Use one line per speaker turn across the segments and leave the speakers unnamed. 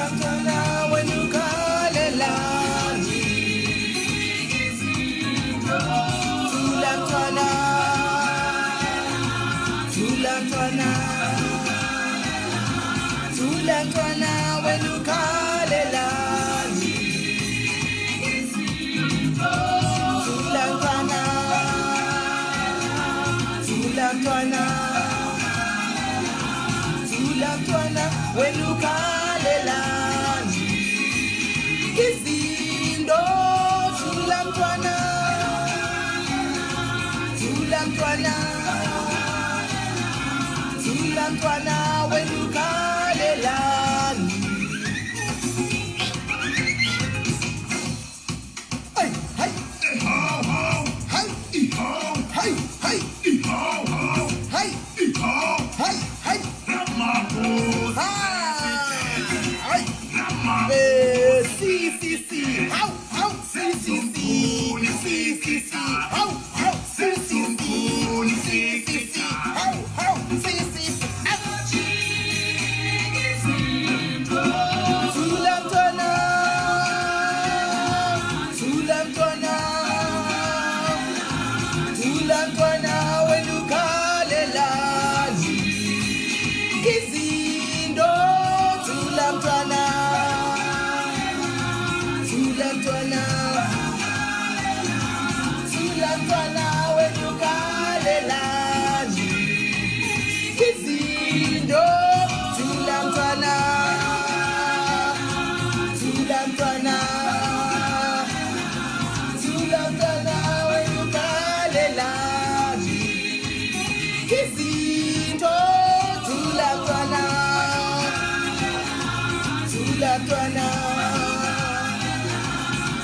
Thula mntwana wena ukhalelani? Thula mntwana, thula mntwana, thula mntwana wena ukhalelani? Thula mntwana, thula mntwana, thula mntwana wena ukhalelani? Izinto, thula mntwana, thula mntwana, thula mntwana wena ukhalelani? Hey, hey, hey, hey, hey, hey, hey, hey, hey. Eh, C C C, how how, C C C, C C C, how how, C C C, C C C, how how, C C C. Thula mntwana, thula mntwana, thula mntwana wena ukhalelani? Izinto, thula mntwana, thula mntwana, thula mntwana wena ukhalelani? Izinto, thula mntwana, thula mntwana, thula mntwana wena ukhalelani? Izinto, thula mntwana, thula mntwana,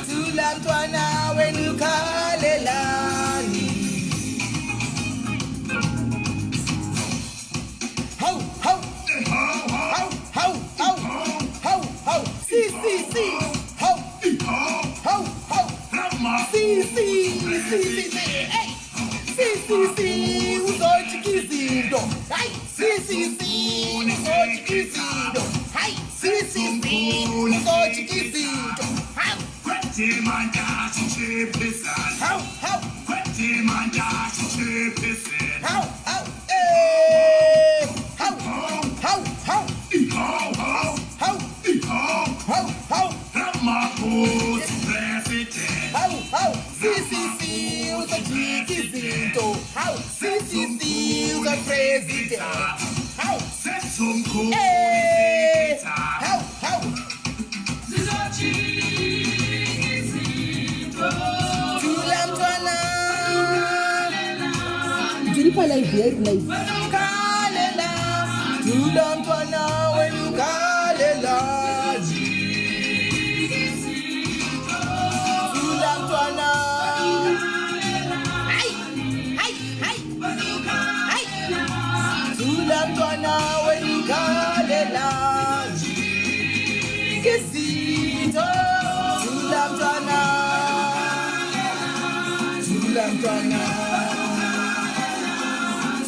thula mntwana wena ukhalelani? Hawu, hawu, hawu, hawu, hawu, hawu, hawu, C C C, hawu, hawu, hawu, C C C C C, hey, C C C, uzojika izinto, hayi, C C C, uzojika izinto, hayi, C C C, uzojika izinto, hawu, hawu, hawu, hawu, hawu, eh, hawu, hawu, hawu, hawu, hawu, hawu, hawu, hawu, C C C, uzojika izinto, hawu, C C C, uzo-president, hawu, eh, hawu, hawu. Thula mntwana. Ndiri palive, yairi live. Khalela, thula mntwana wena ukhalela. Thula mntwana. Hayi, hayi, hayi, hayi. Thula mntwana wena ukhalela. Izinto, thula mntwana, thula mntwana,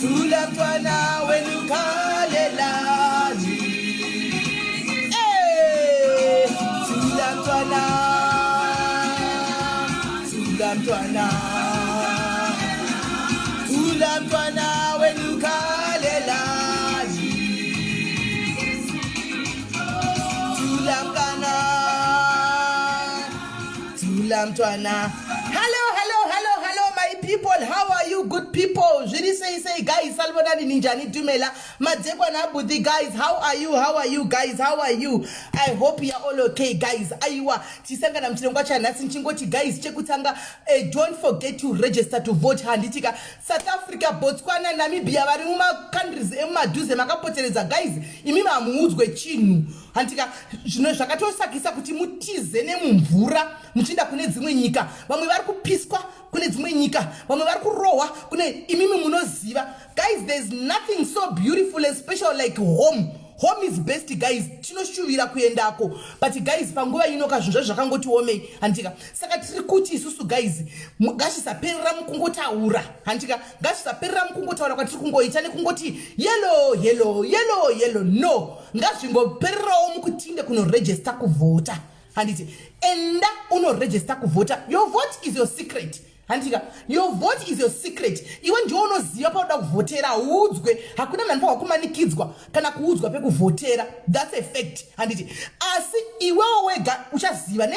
thula mntwana wena ukhalelani? Eh, thula mntwana, thula mntwana, thula mntwana wena ukhalelani? Thula mntwana, thula mntwana. Hello, hello, hello, hello, my people. How are you, good people? Zviri sei sei, guys? Salibonani, ninjani? Dumela, madekwana abuti, guys. How are you? How are you, guys? How are you? I hope you are all okay, guys. Aiwa, tisangana muchirongwa chanhasi. Ndichingoti, guys, chekutanga, don't forget to register to vote, handitika? South Africa, Botswana, Namibia, vari mumacountries emumadhuze makapoteredza, guys, imimi hamuudzwe chinhu, handitika? Zvino zvakatosakisa kuti mutize nemumvura muchienda kune dzimwe nyika. Vamwe vari kupiswa kune dzimwe nyika, vamwe vari kurohwa kune. Imimi munoziva, guys, there's nothing so beautiful and special like home. Home is best, guys. Tinoshuvira kuendako, but guys, panguva ino ka zvinhu zvacho zvakangoti omei, handika? Saka tiri kuti isusu, guys, ngazvisaperera mukungotaura, handika? Ngazvisaperera mukungotaura kwatiri kungoita nekungoti yellow, yellow, yellow, yellow. No, ngazvingopererawo mukutinde kunoregister kuvhota, handiti? Enda unoregister kuvhota. Your vote is your secret, handika? Your vote is your secret. Iwe ndiwe unoziva pauda kuvhotera. Hauudzwe, hakuna munhu anofanirwa kumanikidzwa kana kuudzwa pekuvhotera. That's a fact, handiti? Asi iwewo wega uchaziva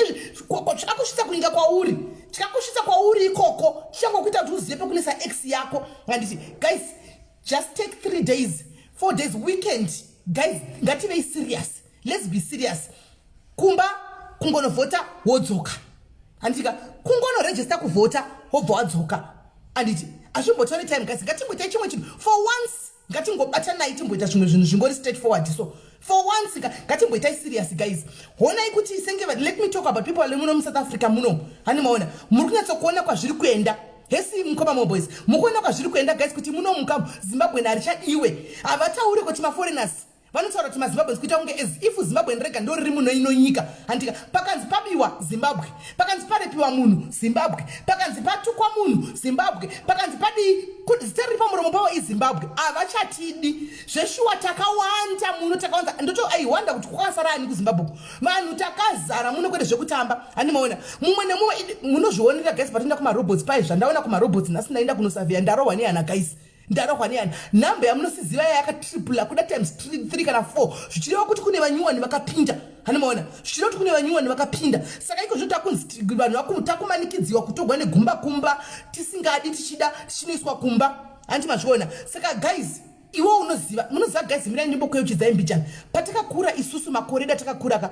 chikakusvitsa kunyika kwauri, chikakusvitsa kwauri ikoko, chichangokuita kuti uzive pekunesa x yako, handiti? Guys, just take 3 days, 4 days, weekend. Guys, ngativei serious. Let's be serious. Kumba kungonovhota, wodzoka, handitika? Kungonoregister kuvhota, wobva wadzoka, handiti? Hazvimbotori time, guys. Ngatimboitai chimwe chinhu for once. Ngatingobatanai, timboita zvimwe zvinhu zvingori straight forward. So for once ngatimboitai serious, guys. Honai kuti senge, let me talk about people vari muno muSouth Africa muno. Hani maona, muri kunyatsokuona kwazviri kuenda. Hesi mukoma moboys, mukuona kwazviri kuenda, guys, kuti muno muka Zimbabwe harichadiwe. Havatauri kuti maforeigners, vanotaura kuti maZimbabweans, kuita kunge as if Zimbabwe rega ndo riri muno ino nyika, handika? Pakanzi pabiwa, Zimbabwe. Pakanzi parepiwa munhu, Zimbabwe. Pakanzi patukwa munhu, Zimbabwe. Pakanzi padii, zita riri pamuromo pavo iZimbabwe. Havachatidi zveshuwa. Takawanda muno, takawanda. Ndoto aiwanda kuti kwakasara ani kuZimbabwe? Vanhu takazara muno, kwete zvekutamba. Handimaona mumwe nemumwe, munozvionera, guys, patinoenda kumarobots pai. Zvandaona kumarobots nhasi, ndaenda kunosurveya, ndarohwa nehana, guys, ndarohwa nehana. Nhamba yamunosiziva yakatriple, kuda times 3 kana 4, zvichireva kuti kune vanyuwani vakapinda. Handimaona, zvichireva kuti kune vanyuwani vakapinda. Saka iko zvino takunzi vanhu takumanikidziwa kutogwa negumba kumba, tisingadi, tichida, tichinoiswa kumba, handi mazviona? Saka guys, iwe unoziva, munoziva, guys, mirai ndimbokueuchidzai mbijana. Patakakura isusu, makore edu atakakura ka,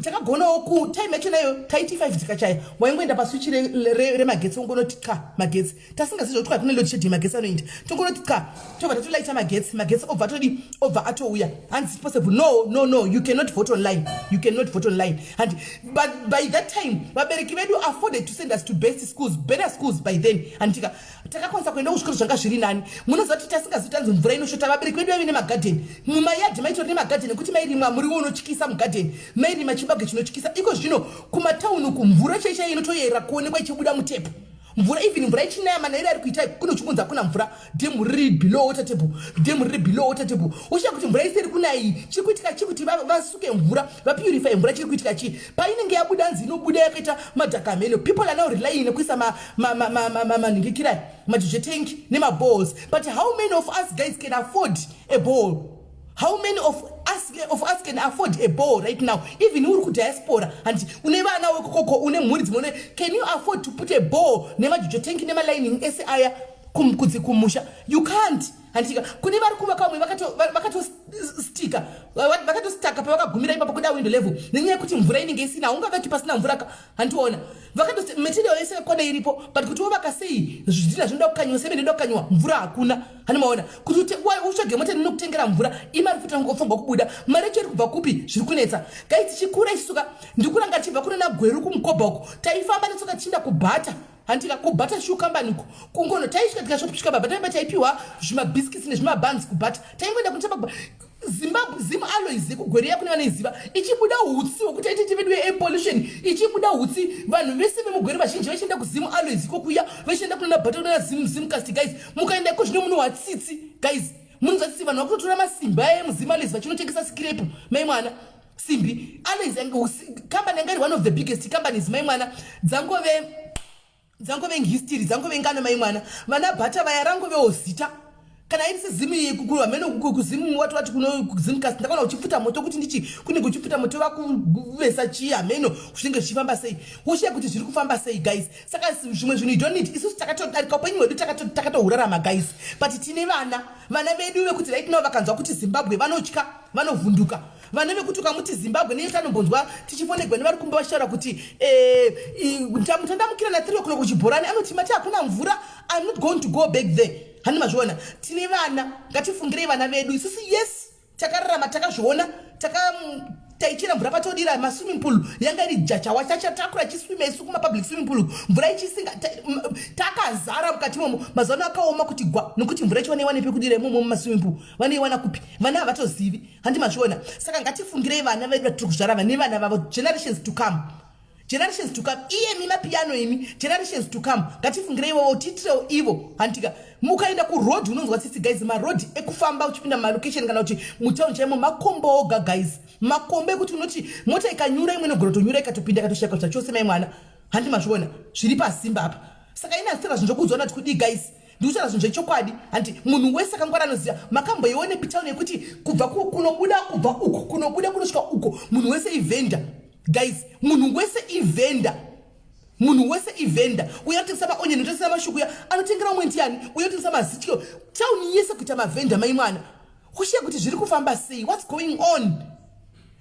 takagonawo ku time yacho nayo taiti 5 dzikachaya, waingoenda paswitch remagetsi, ungonoti qa magetsi. Tasingazivi zvokuti kune load shedding, magetsi anoenda. Tongonoti qa, tobva tatolaita magetsi, magetsi obva atodi, obva atouya. Hanzi possible? No, no, no, you cannot vote online. You cannot vote online. And but by that time vabereki vedu afforded to send us to best schools, better schools by then, handika? Takakwanisa kuenda kuzvikoro zvanga zviri nani. Munoziva kuti tasingazivi tanzi mvura inoshota, vabereki vedu vaive nemagadheni mumayadhi, maitori nemagadheni ekuti mairimwa muriwo unotyisa mugadheni, mairima chibage chinotyisa. Iko zvino kumatauni uku, mvura chaichai inotoyera kuonekwa ichibuda mutepu mvura. Even mvura ichinaya, manayiro ari kuita kunochikunza, hakuna mvura. Dhemu riri below water table, dhemu riri below water table. Ushiya kuti mvura iseri kunayi, chiri kuitika chii kuti vasuke mvura, vapurify mvura? Chiri kuitika chii? Painenge yabuda, nzi inobuda yakaita madhaka mheno. People are now relying nekuisa manhingikirai, majojo tank nemaboreholes. But how many of us, guys, can afford a borehole? How many of us can afford a borehole right now? Even uri kudiaspora, handi une vana wekokoko, une mhuri dzimwe, can you afford to put a borehole nemajojo tank nemalining ese aya kudzi kumusha? You can't, handitika? Kune vari kuvaka, vamwe vakatostika, vakatostaka pavakagumira ipapo, kuda window level, nenyaya yekuti mvura inenge isina. Haungavaki pasina mvura ka, handiona? Material yese yakwana iripo, but kuti wovaka sei? Zvidhina zvinoda kukanyiwa, semende inoda kukanyiwa, mvura hakuna. Handimaona kuti utsvage mota inokutengera mvura, imari futi angofanirwa kubuda. Mari yacho iri kubva kupi? Zviri kunetsa, guys. Tichikura isuka, ndikuranga tichibva kunana Gweru, kumukobha uko, taifamba netsoka tichienda kuBata, handika? KuBata Shoe Company uko, kungono taisvika, tikasvika Bata taiba, taipiwa zvimabhiskits nezvimabhanzi kuBata. Taingoenda kunotamba Zimbabwe, Zim Alloys yekuGweru, yakune vanoiziva, ichibuda hutsi hwekuti aititi vedu yeair pollution, ichibuda hutsi. Vanhu vese vemuGweru vazhinji vachienda kuZim Alloys ikokuya, vachienda kunana Bata, kunana Zim, Zimcast. Guys, mukaenda iko zvino muno watsitsi, guys, munonzwa tsitsi. Vanhu vakutotora masimbi aya emuZim Alloys vachinotengesa scrap, mai mwana. Simbi Alloys company yanga iri one of the biggest companies, mai mwana. Dzangove history, dzangove ngano, mai mwana. Vana Bhata vaya rangovewo zita. Kana iri seZimu hamene kuZimu, wati wati kuno kuZimcast, ndakaona uchipfuta moto, kuti ndichi kunenge uchipfuta moto, vakuvesa chii hameno, zvinenge zvichifamba sei. Woshiya kuti zviri kufamba sei, guys? Saka zvimwe zvinhu you don't need. Isusu takatodarika upenyu hwedu, takatohurarama, guys, but tine vana, vana vedu vekuti right now vakanzwa kuti Zimbabwe vanotya, vanovhunduka. Vana vekuti ukamuti Zimbabwe, neye tanombonzwa tichifonegwa nevari kumba vachitaura kuti tandamukira na3 o'clock kuchibhorani, anoti mati hakuna mvura, I'm not going to go back there. Hani mazviona? Tine vana, ngatifungirei vana vedu. Isusu, yes, takararama, takazviona, Taichera mvura patodira maswimming pool, yanga iri jachawa, tachatakura chiswima isu kumapublic swimming pool, mvura ichisinga, takazara mukati momo. Mazuva ano akaoma kuti gwa, nokuti mvura icho vanaiwana pekudira imomo mumaswimming pool? Vanaiwana kupi? Vana havatozivi, handi mazviona? Saka ngatifungirei vana vedu vatiri kuzvara, vane vana vavo, generations to come, generations to come. Iyemi mapiyano imi, generations to come, ngatifungirei ivovo, tiitirewo ivo, handika? Mukaenda kuroad unonzwa tsitsi, guys. Maroad ekufamba uchipinda mumalocation kana kuti mutown chaimo, makombo oga, guys, makombo ekuti unoti mota ikanyura, imwe inogona kutonyura ikatopinda, ikatoshayika zvachose, mai mwana, handi mazviona? Zviri pasimba apa. Saka ina hazitaura zvinhu zvokuudzwa nati kudii, guys. Ndikutaura zvinhu zvechokwadi, handi? Munhu wese akangwara anoziva. Makamboionepi town yekuti kubva kunobuda, kubva uku kunobuda kunosvika uko, munhu wese ivendor, guys? Munhu wese ivendor, munhu wese ivendor. Uyo anotengesa maonion, unotengesa mashuku, uya anotengera umwe ndiani, uyo anotengesa mazityo. Tauni yese kuita mavendor, mai mwana, kushiya kuti zviri kufamba sei? What's going on?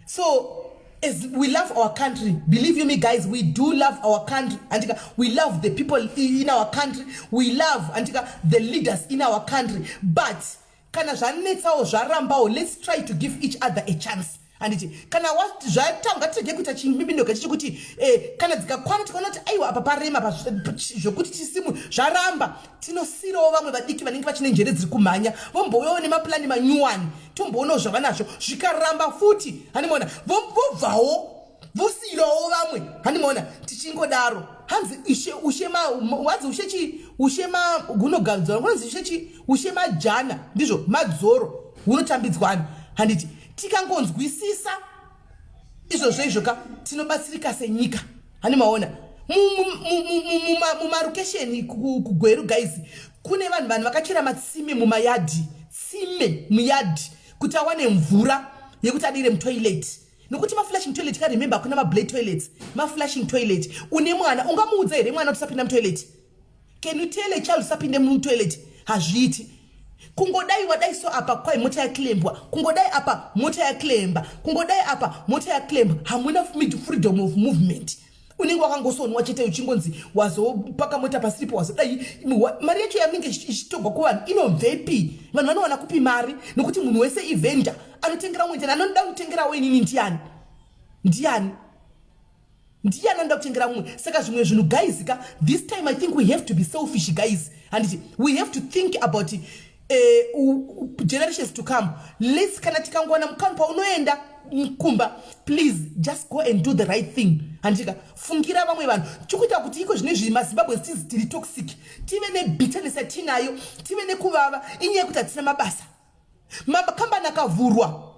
So as we love our country, believe you me, guys, we do love our country, andika? We love the people in our country, we love, andika, the leaders in our country. But kana zvanetsawo, zvarambawo, let's try to give each other a chance, handiti? Kana zvatanga, tirege kuita chimbimbindoga chichikuti kana dzikakwana, tikaona kuti aiwa, apa parema zvokuti tisimu, zvaramba, tinosiyirawo vamwe vadiki vanenge vachine njere dziri kumhanya, vombouyawo nemaplani manyuwani, tomboonawo zvavanazvo. Zvikaramba futi, handimaona, vobvawo vosiyirawo vamwe, handimaona? Tichingodaro, hanzi ishe ushe, hanzi ushe chi, ushe hunogadzwa, kunonzi ushe chi, ushe majana, ndizvo madzoro hunotambidzwana, handiti? Tikangonzwisisa izvozvo izvo ka, tinobatsirika senyika, hani maona? Mumarukesheni kuGweru, guys, kune vanhu vakachera matsime mumayadhi, tsime muyadhi, kuti awane mvura yekuti adire mutoilet, nokuti maflushing toilet ka, remember, hakuna mablade toilets, maflushing toilet. Une mwana, ungamuudza here mwana kuti usapinda mutoilet? Can you tell a child usapinde mutoilet? Hazviiti. Kungodai wadai so apa, kwai mota yaklembwa, kungodai apa mota yaklemba, kungodai apa mota yaklemba, hamuna freedom of movement. Unenge wakangosonwa chete, uchingonzi wazopaka mota pasiripo, wazodai. Mari yacho yamunenge ichitogwa kuvanhu inobvepi? Vanhu vanowana kupi mari? Nokuti munhu wese ivendor, anotengera umwe. Ndiani anoda kutengerawo inini? Ndiani, ndiani, ndiani anoda kutengera mumwe? Saka zvimwe zvinhu, guys ka, this time I think we have to be selfish, guys, handiti? We have to think about generations to come. Let's, kana tikangowana mukana, paunoenda kumba, please just go and do the right thing, handika? Fungira vamwe vanhu. Chikuita kuti iko zvino izvi maZimbabwe tizi tiri toxic, tive nebitterness yatinayo, tive nekuvava, inyaya yekuti hatina mabasa. Makambani akavhurwa,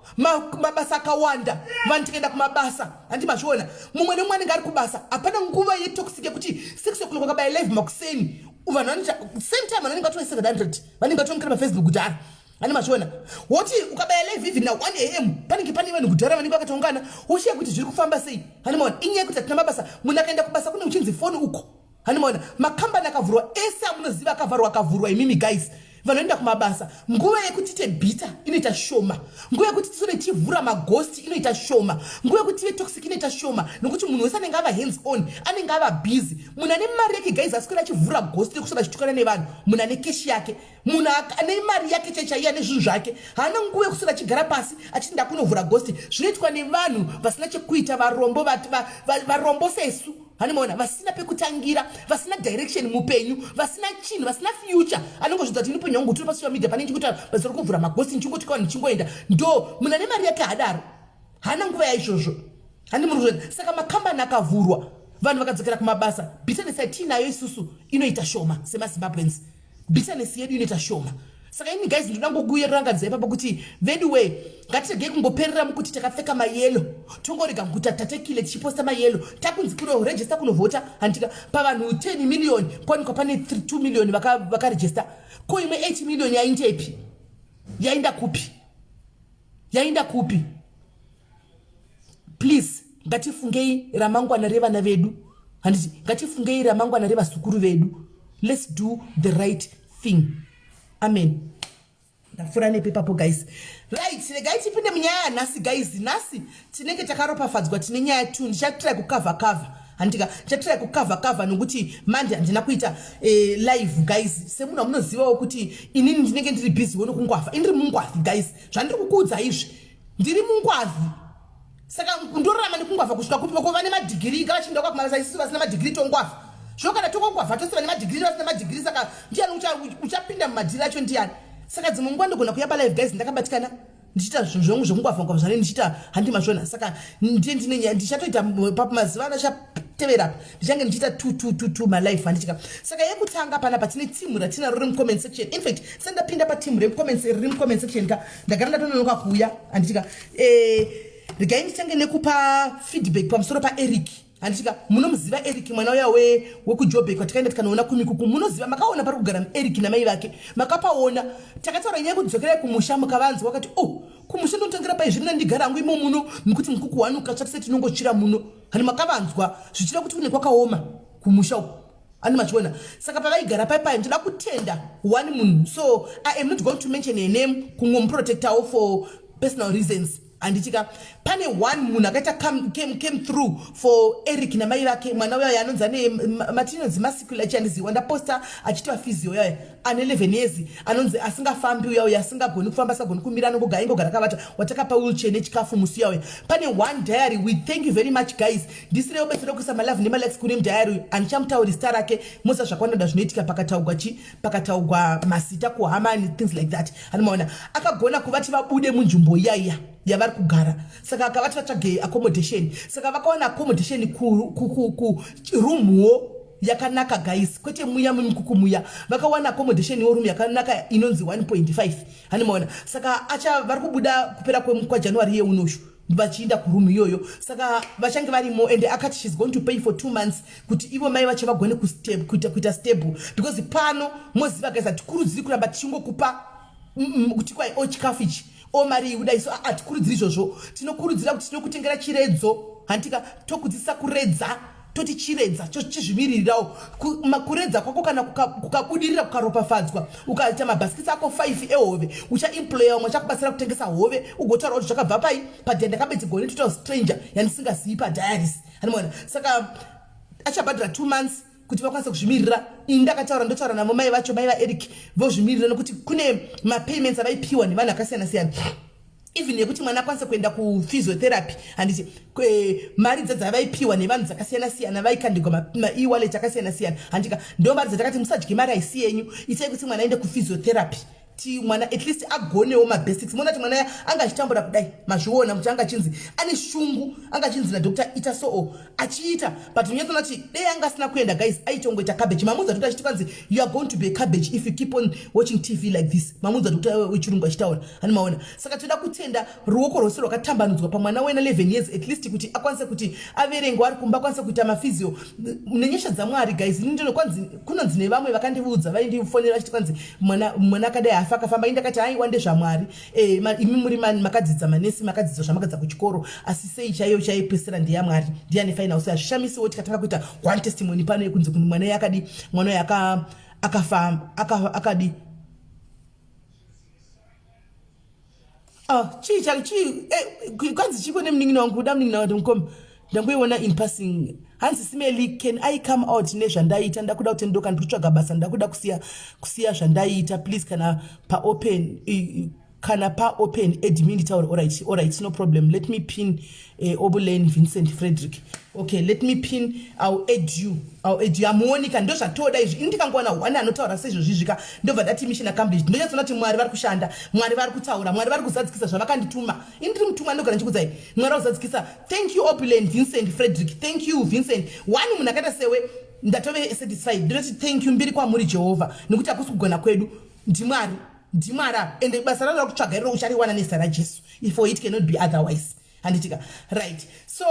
mabasa akawanda, vanhu tikaenda kumabasa, handi mazviona? Mumwe nemumwe anenge ari kubasa, hapana nguva yetoxic yekuti 6 o'clock wakabaya live makuseni. Vanhu vanoita same time, vanenge vatove 700, vanenge vatomukira paFacebook kudhara, handi mazviona? Woti ukabaya live even na1 a.m., panenge pane vanhu kudhara vanenge vakatoungana, woshiya kuti zviri kufamba sei, handi maona? Inyaya yekuti hatina mabasa. Munhu akaenda kubasa, kune uchinzi foni uko, handi maona? Makambani akavhurwa ese amunoziva akavharwa, akavhurwa imimi, guys, vanhu vanoenda kumabasa. Nguva yekuti tiite bitter inoita shoma, nguva yekuti tisore tichivhura maghost inoita shoma, nguva yekuti tive toxic inoita shoma, nokuti munhu wese anenge ava hands on, anenge ava busy. Munhu ane mari yake, guys, aswera achivhura ghost nekuswera achitukana nevanhu. Munhu ane cash yake, munhu ane mari yake chaichaiya nezvinhu zvake, haana nguva yekuswera achigara pasi achiti ndakunovhura ghost. Zvinoitwa nevanhu vasina chekuita, varombo, varombo sesu, hanimaona? Vasina pekutangira, vasina direction mupenyu, vasina chinhu, vasina future, anongozvidza kuti inopenyu wangu tiri pasocial media pane ndichikuita basa rekuvhura maghost, ndichingotika vanhu, ndichingoenda. Ndo munhu ane mari yake hadaro, haana nguva yaizvozvo, handi muri kuzviona? Saka makambani akavhurwa, vanhu vakadzokera kumabasa, bitterness yatiinayo isusu inoita shoma semaZimbabweans, bitterness yedu inoita shoma. Saka ini, guys, ndinoda ngokuyerangadza ipapo kuti veduwe, ngatiregei kungoperera mukuti takapfeka mayellow, tongorega kuti tatekile tichiposta mayellow, takunzi kunoregister, kunovhota, handika? Pavanhu 10 million kwanikwa pane 2 million vakaregister. Ko imwe 8 million yaindepi? Yainda kupi? Yainda kupi? Please, ngatifungei ramangwana revana vedu, handiti? Ngatifungei ramangwana revazukuru vedu. Let's do the right thing. Amen. Ndapfuura nepepapo, guys. Right, regai tipinde munyaya yanhasi, guys. Nhasi tinenge takaropafadzwa, tine nyaya two. Ndichatry kucover cover, handika? Ndichatry kucover cover nokuti manje handina kuita live, guys. Semunhu amunozivawo kuti inini ndinenge ndiri busy wo nokungwavha. Indiri mungwavhi, guys. Zvandiri kukuudza izvi, ndiri mungwavhi. Saka ndorarama nekungwavha kusvika kupi? Vako vane madhigiri ngavachinda kwakumabasa, isusu vasina madhigiri tongwavha. Zvino kana tokongwavha tose vane madhigiri vasina madhigiri, saka ndiani uchapinda mumadhiri acho ndiani? Saka dzimwe nguva ndogona kuya palive guys ndakabatikana ndichiita zvinhu zvangu zvekungwavha ngwavha zvane ndichiita handi mazvona. Saka ndiye ndine nyaya ndichatoita mazuva ano achatevera apa ndichange ndichiita two two two two malife handichika. Saka yekutanga panapa tine team ratinaro remucomment section. In fact sendapinda pateam recomment riri mucomment section ka ndagara ndatononoka kuuya handichika. Regai nditange nekupa feedback pamusoro paEric handichika. Munomuziva Eric, mwana uya wekuJobek watakaenda tikanoona kumikuku. Munoziva, makaona pari kugara Eric namai vake, makapaona. Takataura nyaya yekudzokerai kumusha, mukavanzwa wakati, "Oh, kumusha ndinotangera pai? Zviri nandigara hangu imo muno nekuti mukuku wani ukatsva tise tinongotsvira muno." Hani makavanzwa zvichida kuti kune kwakaoma kumusha uku ani machiona. Saka pavaigara pai pai, ndoda kutenda one munhu. So I am not going to mention a name, kungomuprotectawo for personal reasons handichika. Pane one munhu akaita came through for Eric namai vake. Mwana uyayo anonzi ane matinonzi masikula chandiziwa, ndaposta achitiwa physio yayo, ane 11 years, anonzi asingafambi uya uya, asingagoni kufamba, asingagoni kumira, anongoga aingogara akavata, watakapa wheelchair nechikafu musi uya uya. Pane one diary. We thank you very much guys. Ndisirewo betsero kuisa malove nemalikes kune mudiary uyu. Handichamutauri zita rake, musa zvakawanda zvinoitika pakataugwa chi pakataugwa mazita kuhama and things like that. Anomaona akagona kuvati vabude munzvimbo iyaiya yavari kugara. Saka akavati vatsvage accommodation. Saka vakawana accommodation kuroomwo yakanaka guys, kwete muya mumukuku muya. Vakawana accommodation yeroom yakanaka inonzi 1.5 hanimaona. Saka acha vari kubuda kupera kwaJanuary yeunoshu vachiinda kuroom iyoyo. Saka vachange varimo and akati she's going to pay for 2 months kuti ivo mai vacho vagone kuita stable, because pano moziva guys, hatikurudziri kuramba tichingokupa kuti kwai o chikafu ichi, o mari iyi kudai. So hatikurudziri izvozvo. Tinokurudzira kuti tinokutengera chiredzo handika, tokudzidzisa kuredza, toti chiredza chizvimiririrawo. Kuredza kwako kana kukabudirira, kukaropafadzwa, ukaita mabhasikiti ako 5 ehove, uchaemploya vamwe achakubatsira kutengesa hove, ugotaura kuti zvakabva pai padhia ndakabetserwa netotal stranger yandisingazivi padiaries anomaona. Saka achabhadhara 2 months kuti vakwanise kuzvimirira. Ini ndakataura, ndotaura navo mai vacho, mai vaEric, vozvimirira nekuti kune mapayments avaipiwa nevanhu akasiyana siyana, even yekuti mwana akwanise kuenda kuphysiotherapy handiti. Mari dzadzavaipiwa nevanhu dzakasiyana siyana, vaikandigwa maewallet akasiyana siyana handika. Ndo mari dzatakati musadye mari haisi yenyu, itai kuti mwana aende kuphysiotherapy ti mwana at least agonewo mabasics. Muona kuti mwana anga achitambura kudai, mazviona kuti anga achinzi ane shungu, anga achinzi nadoctor ita soo achiita, but unyatsoona kuti dei anga asina kuenda guys, aitongoita cabbage. Mamudza kuti achiti kwanzi, "You are going to be a cabbage if you keep on watching TV like this." Mamudza kuti wechirungu achitaura hani maona. Saka toda kutenda ruoko rwose rwakatambanudzwa pamwana wena 11 years, at least kuti akwanise kuti averengwe ari kumba, akwanise kuita maphysio nenyasha dzaMwari guys. Ini ndino kwanzi kunonzi nevamwe vakandiudza, vaindifonera vachiti kwanzi mwana akadai hafa akafamba. Indakati aiwa, ndezvaMwari. Imi muri makadzidza manesi, makadzidza zvamakadzidza kuchikoro, asi sei chaiyo chaipesera ndeyamwari, ndiyani final. So hazvishamisiwo tikatanga kuita one testimony pano yekunzi kuti mwana yakadi, mwana uyu akafa akadi. Ah, chii chake chii? Kwanzi chiko nemunin'ina wangu kuda munin'ina wangu mukoma. Ndangoiona in passing. Hanzi, "Simeli, can I come out nezvandaita? Ndakuda kutendoka, ndiri kutsvaga basa, ndakuda kusiya zvandaita. Please, kana paopen kana paopen admin nditaure." Alright, no problem. Let me pin Obulen Vincent Frederick. Okay, let me pin. I'll add you, I'll add you. Amuonika, ndo zvatoda izvi. Ini ndikangowana one anotaura seizvozvizvika, ndobva ndati mission accomplished. Ndonyatsoona kuti Mwari vari kushanda, Mwari vari kutaura, Mwari vari kuzadzikisa zvavakandituma. Ini ndiri mutumwa, ndogara ndichikudzai Mwari vakuzadzikisa. Thank you, Obulen Vincent Frederick. Thank you, Vincent. One munhu akaita sewe, ndatove satisfied. Ndinoti thank you, mbiri kwamuri Jehovha, nekuti hakusi kugona kwedu, ndiMwari, ndiMwari apa. Ende basa ranoda kutsvaga iroro uchariwana nezita raJesu, for it cannot be otherwise handitika. Right, so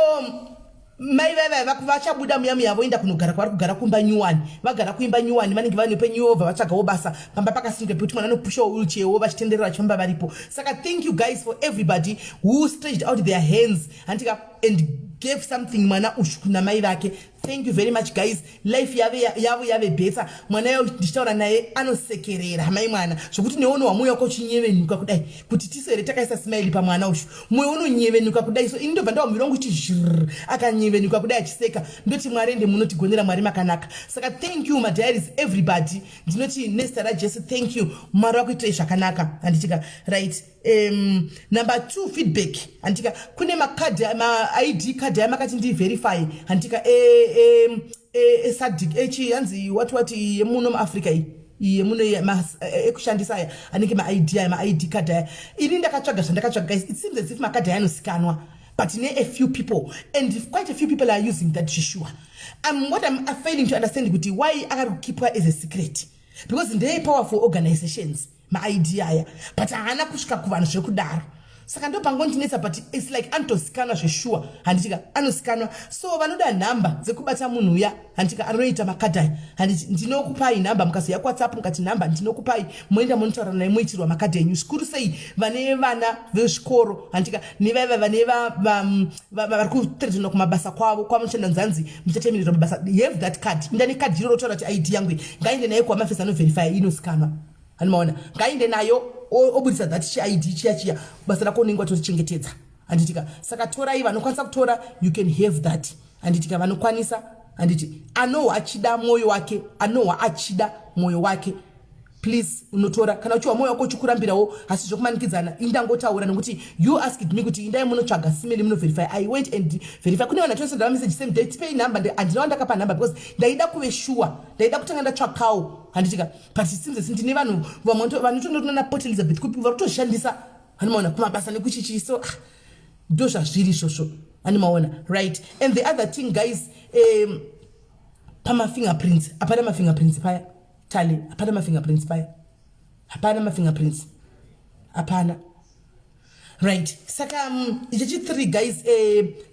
mai vaivai vachabuda muya muya voenda kunogara kwavari kugara kumba nyuwani. Vagara kuimba nyuwani, vanenge vane penyuobva vatsvagawo basa pamba pakasimuka pekuti mwana anopushawo wheelchairwo vachitenderera vachifamba varipo. Saka thank you guys for everybody who stretched out their hands handika and gave something mwana ushu namai vake. Thank you very much, guys. Life yave yavo yave better. Mwana yavo ndichitaura naye anosekerera, mai mwana, zvokuti neono wamwoyo wako uchinyevenuka kudai kuti tiso here takaisa smile pamwana ushu, mwoyo unonyevenuka kudai. So ini ndobva ndawa muviri wangu uchi zhirr, akanyevenuka kudai achiseka. Ndoti, "Mwari, ende munotigonera, Mwari makanaka." Saka thank you, madiaries, everybody. Ndinoti nezita raJesu, thank you. Mwari wakuitirei zvakanaka, handitika? Right. Number two feedback, handika? Kune makadhi, maID card aya makati ndiverify, handika? ESADC echi hanzi wati wati yemuno muAfrica iyi, yemuno ekushandisa aya anenge maID aya, maID card aya. Ini ndakatsvaga zvandakatsvaga, guys. It seems as if makadhi aya anosikanwa, but ne a few people, and quite a few people are using that sure. What I'm failing to understand kuti why akari kukeepwa as a secret, because ndeye powerful organizations maID aya, but haana kusvika kuvanhu zvekudaro. Saka ndo pangondinetsa, but it's like anotozikanwa zveshuwa, handitika? Anosikanwa. So vanoda nhamba dzekubata munhu uya, handitika, anoita makadhi aya, handiti? Ndinokupai nhamba. Mukazoya kuWhatsApp mukati nhamba, ndinokupai, moenda munotaura naye, moitirwa makadhi enyu. Zvikuru sei vane vana vezvikoro, handitika, nevaiva vane vari kuthreatenwa kumabasa kwavo kwamunoshanda, nzanzi muchatemererwa mabasa. Have that card. Inda nekadhi iroro, taura kuti ID yangu, ngainde naye kuamafesi anoverifya, inosikanwa, handimaona? Ngainde nayo, obudisa that chiID chiya chiya, basa rako unenge watorichengetedza, handitika? Saka torai, vanokwanisa kutora, you can have that, handitika? Vanokwanisa, handiti? Anohwa achida mwoyo wake, anohwa achida mwoyo wake, please unotora. Kana uchiwa mwoyo wako uchikurambirawo, asi zvokumanikidzana, indangotaura nekuti you asked me kuti indai munotsvaga simeni munoverify. I went and verify. Kune vanhu vatosenda message same day, "Tipei nhamba." Handina wandakapa nhamba because ndaida kuve sure, ndaida kutanga ndatsvakawo, handitika? But it seems as ndine vanhu vamwe vanotondoona Port Elizabeth kupi vari kutoshandisa, handimaona, kumabasa nekuchichi. So ah, ndo zvazviri izvozvo, handimaona? Right. And the other thing, guys, pamafingerprints, hapana mafingerprints paya tale, hapana mafingerprints paya, hapana mafingerprints, hapana. Right. Saka ichi chi3, guys,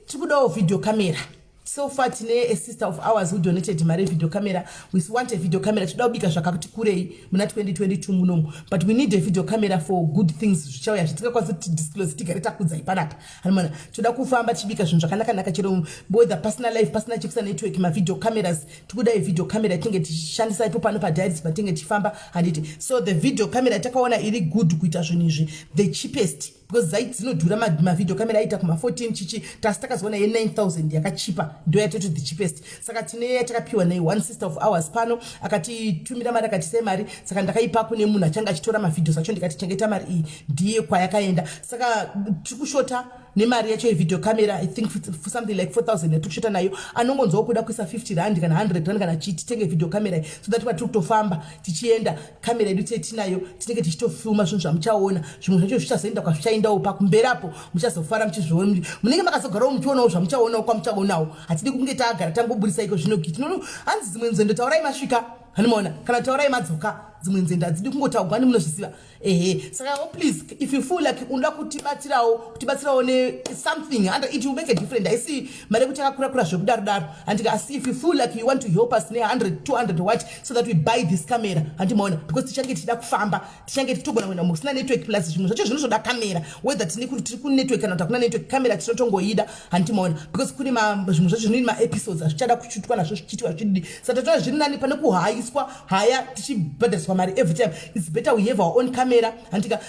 tiri kudawo video camera. So far tine a sister of ours who donated mari video camera. We want a video camera. Toda kubika zvakati kurei muna 2022 munomu, but we need a video camera for good things zvichauya zvitingakwanisi kuti disclose, tigare takudzai panapa, hanimona? Toda kufamba tichibika zvinhu zvakanaka-naka, chero whether pasina live, pasina chekusa network, mavideo cameras. Tikuda video camera tinge tichishandisa ipo pano padiaries patinge tichifamba, handiti? So the video camera takaona iri good kuita zvinhu izvi, the cheapest, because zai dzinodhura, mavideo camera aita kuma14 chichi, tasi takazoona ye9000 yakachipa, ndo yatoti the cheapest. Saka tine yatakapiwa nei one sister of ours pano, akatitumira mari, akatisai mari. Saka ndakaipa kune munhu achange achitora mavideos acho, ndikati, "Chengeta mari iyi." Ndiye kwayakaenda. Saka tiri kushota nemari yacho yevideo camera. I think something like 4000 yatiri kushota nayo. Anongonzwawo kuda kuisa 50 rand kana 100 rand kana chii, titenge video camera so that patiri kutofamba tichienda, kamera yedu tee tinayo, tinenge tichitofilma zvinhu zvamuchaona. Zvimwe zvacho zvichazoenda kwazvichaendawo pakumberapo, muchazofara muchizviona. Munenge makazogarawo muchionawo zvamuchaonawo kwamuchaonawo. Hatidi kunge tagara tangoburisa iko zvino. Hanzi dzimwe nzendo taurai masvika, hanimaona? Kana taurai madzoka. Dzimwe nzendo hadzidi kungotaugwa, nemunozviziva. Ehe. Saka, oh, please, if you feel like unoda kutibatsirawo, kutibatsirawo nesomething, and it will make a difference. Haisi mari yekuti yakakura kura zvekudaro daro, handika? Asi if you feel like you want to help us ne100, 200, what, so that we buy this camera, handimaona? Because tichange tichida kufamba, tichange tichitogona kuenda musina network, plus zvimwe zvacho zvinozoda kamera, whether tine kuti tiri kunetwork kana kuti hakuna network, kamera tinotongoida, handimaona? Because kune zvimwe zvacho zvinini maepisodes hazvichada kuchutwa nazvo, zvichiitwa zvichididi. Saka tatoona zviri nani pane kuhayiswa haya tichibhadhariswa mari every time. It's better we have our own camera, handika?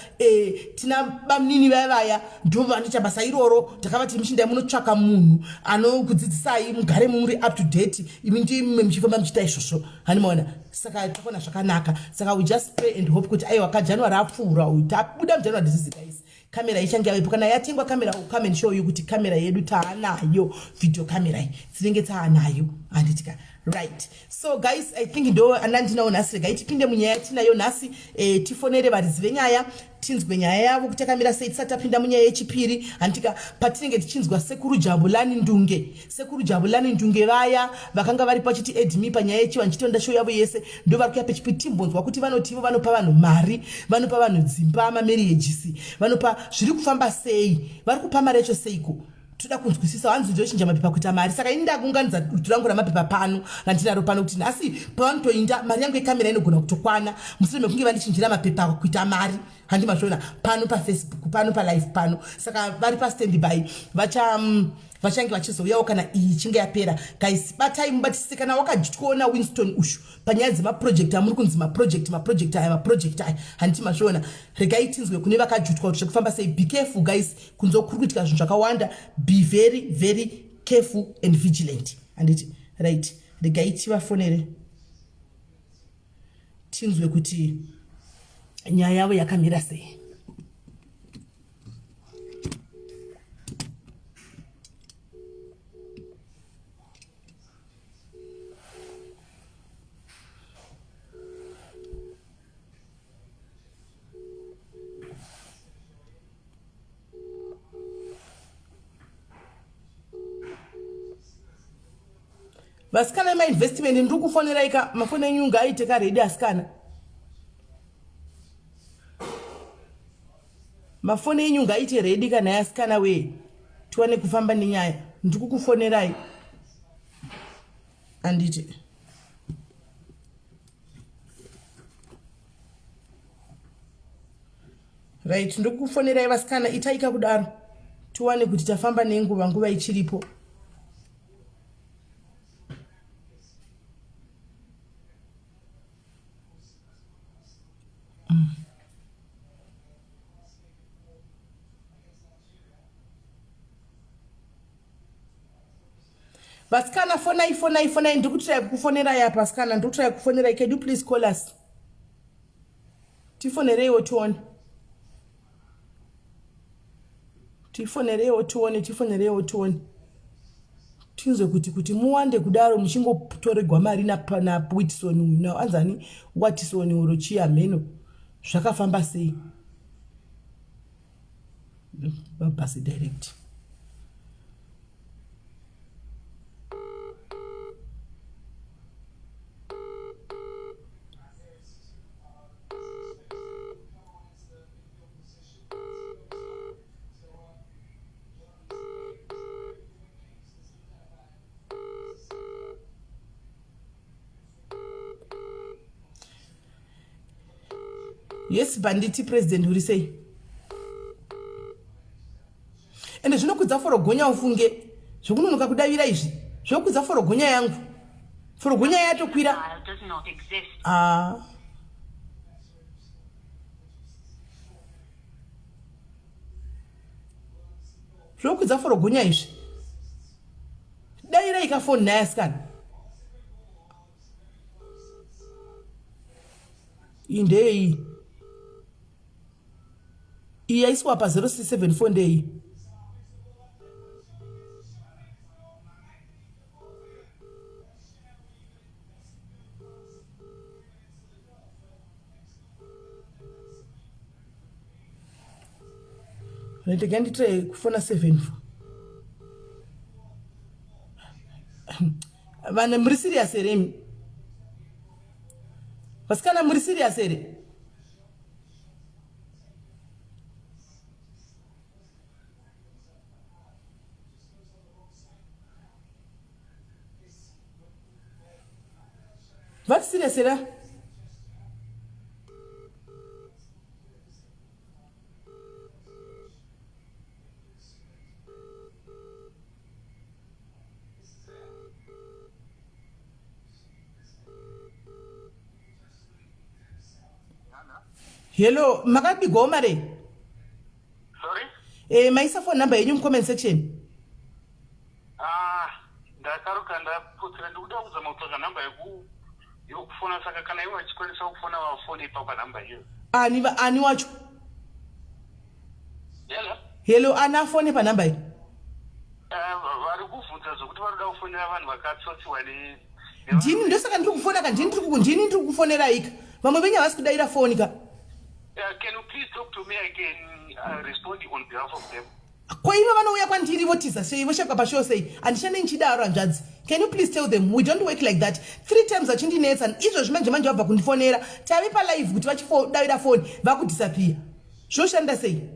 Tina bamunini vaya vaya ndo vanoita basa iroro. Takavati, "Muchindai munotsvaka munhu anokudzidzisai, mugare muri up to date, imi ndime muchifamba muchiita izvozvo," handimaona? Saka takaona zvakanaka. Saka we just pray and hope kuti aiwa, kaJanuary apfuura uyu, tabuda muJanuary disease, guys, kamera ichange yavepo. Kana yatengwa kamera, will come and show you kuti kamera yedu taanayo, video camera iyi dzinenge taanayo, handitika? Right. So guys, I think ndo andandinawo nhasi. Regai tipinde munyaya yatinayo nhasi. Tifonere varidzi venyaya, tinzwe nyaya yavo kuti yakamira sei, tisati tapinda munyaya yechipiri, handitika? Patinenge tichinzwa Sekuru Jabulani Ndunge. Sekuru Jabulani Ndunge vaya vakanga vari pachiti edmi panyaya yechiva, ndichitonda show yavo yese, ndo vari kuya pechipiri. Timbonzwa kuti vanoti ivo vanopa vanhu mari, vanopa vanhu dzimba, mamarriages vanopa, zviri kufamba sei, vari kupa mari yacho seiko? Toda kunzwisisa. Hanzi ndochinja mapepa kuita mari. Saka ini ndakunganidza dutu rangu ramapepa pano randinaro pano, kuti nhasi pavanotoinda, mari yangu yekamera inogona kutokwana mushure mekunge vandichinjira mapepa kuita mari, handi mazviona? Pano paFacebook pano, palive pano. Saka vari pastandby, vacha Vachange vachizouyawo kana iyi ichinge yapera. Guys, batai mubatisise kana wakadyiona Winston ushu panyaya dzemaproject amuri kunzi maproject, maproject aya, maproject aya, handiti mazviona. Regai tinzwe kune vakajutwa kuti zvekufamba sei. Be careful guys, kunze kuri kuitika zvinhu zvakawanda. Be very very careful and vigilant, handiti? Right, regai tivafonere tinzwe kuti nyaya yavo yakamira sei. Vasikana vemainvestment, ndiri kufonerai ka, mafoni enyu ngaaite ka ready asikana. Mafoni enyu ngaaite ready kana asikana wee, tiwane kufamba nenyaya. Ndiri kukufonerai, anditi? Right, ndikukufonerai vasikana, itaika kudaro tiwane kuti tafamba nenguva, nguva ichiripo. Vasikana, fonai, fonai, fonai. Ndiri kutraya kukufonerai apa vasikana, ndiri kutraya kukufonerai. Can you please call us? Tifonereiwo tione, tifonereiwo tione, tifonereiwo tione, tinzwe kuti muwande kudaro muchingotoregwa mari naWitson uyu na anzani Watison oro chiya mheno zvakafamba sei. Babhasi direct. Yes, banditi president, uri sei? Ende zvinokudza forogonya, ufunge zvekunonoka kudavira izvi zvokudza forogonya yangu, forogonya yatokwira. Ah. Zvokudza forogonya izvi, dairai kafoni naye asikana. Iyi ndeyei iyi yaiswa pa 0674? Ndei ndega nditire kufona 74. Vanhu muri serious here imi vasikana? Muri serious here? Vari serious here? Hello, makabigwawo mari?
Sorry?
Maisa phone number yenyu mucomment section.
Ah, ndakaruka ndaputsira, ndikuda kuzama kutsvaga namba yokufona, saka kana ivo vachikwanisa kufona, vafone ipapo panhamba iyo.
Ani ani wacho?
Hello?
Hello, ani afone panhamba iyi?
Vari kuvhunza zvokuti vari kuda kufonera vanhu vakatsotsiwa ne
Ndini, ndosaka ndiri kufona ka. Ndini ndiri kukufonera ika, vamwe venyu havasi kudayira foni ka.
Can you please talk to me? I can respond on behalf of them.
Ko ivo vanouya kwandiri votiza sei, voshekwa pashow sei? Handichane nchidaro hanzvadzi. Can you please tell them we don't work like that? Three times vachindinetsa izvozvi, manje manje vabva kundifonera tave palive kuti vachidavira foni vakudisappear. Zvoshanda sei?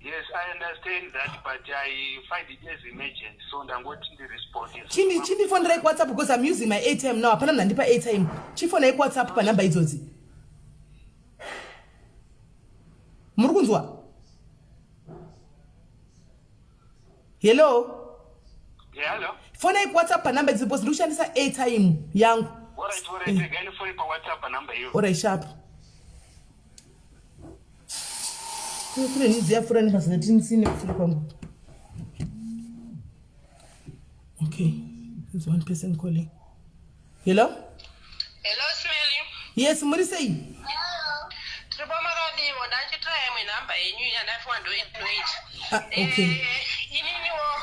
Yes, I understand that, but I find it as emergency, so ndangoti ndirespond.
Chindifonerai kuWhatsApp because I'm using my airtime now. Hapana munhu andipa airtime. Chifonai kuWhatsApp panhamba idzodzi. Muri kunzwa? Hello.
Yeah, hello.
Fonai kuWhatsApp panumber idzi because ndikushandisa airtime yangu.
Alright, alright, regai ndifone paWhatsApp panumber iyo.
Alright, sharp. Kune nhunzi yapfuura nepazina tinisine kusure kwangu. Okay, there's one person calling. Hello?
Hello, Smelly.
Yes, muri sei?
Tiri pamakadiwo, ndachitira imwe nhamba yenyu yandapiwa ndoinoita.
Ah, okay.
Eh, ininiwo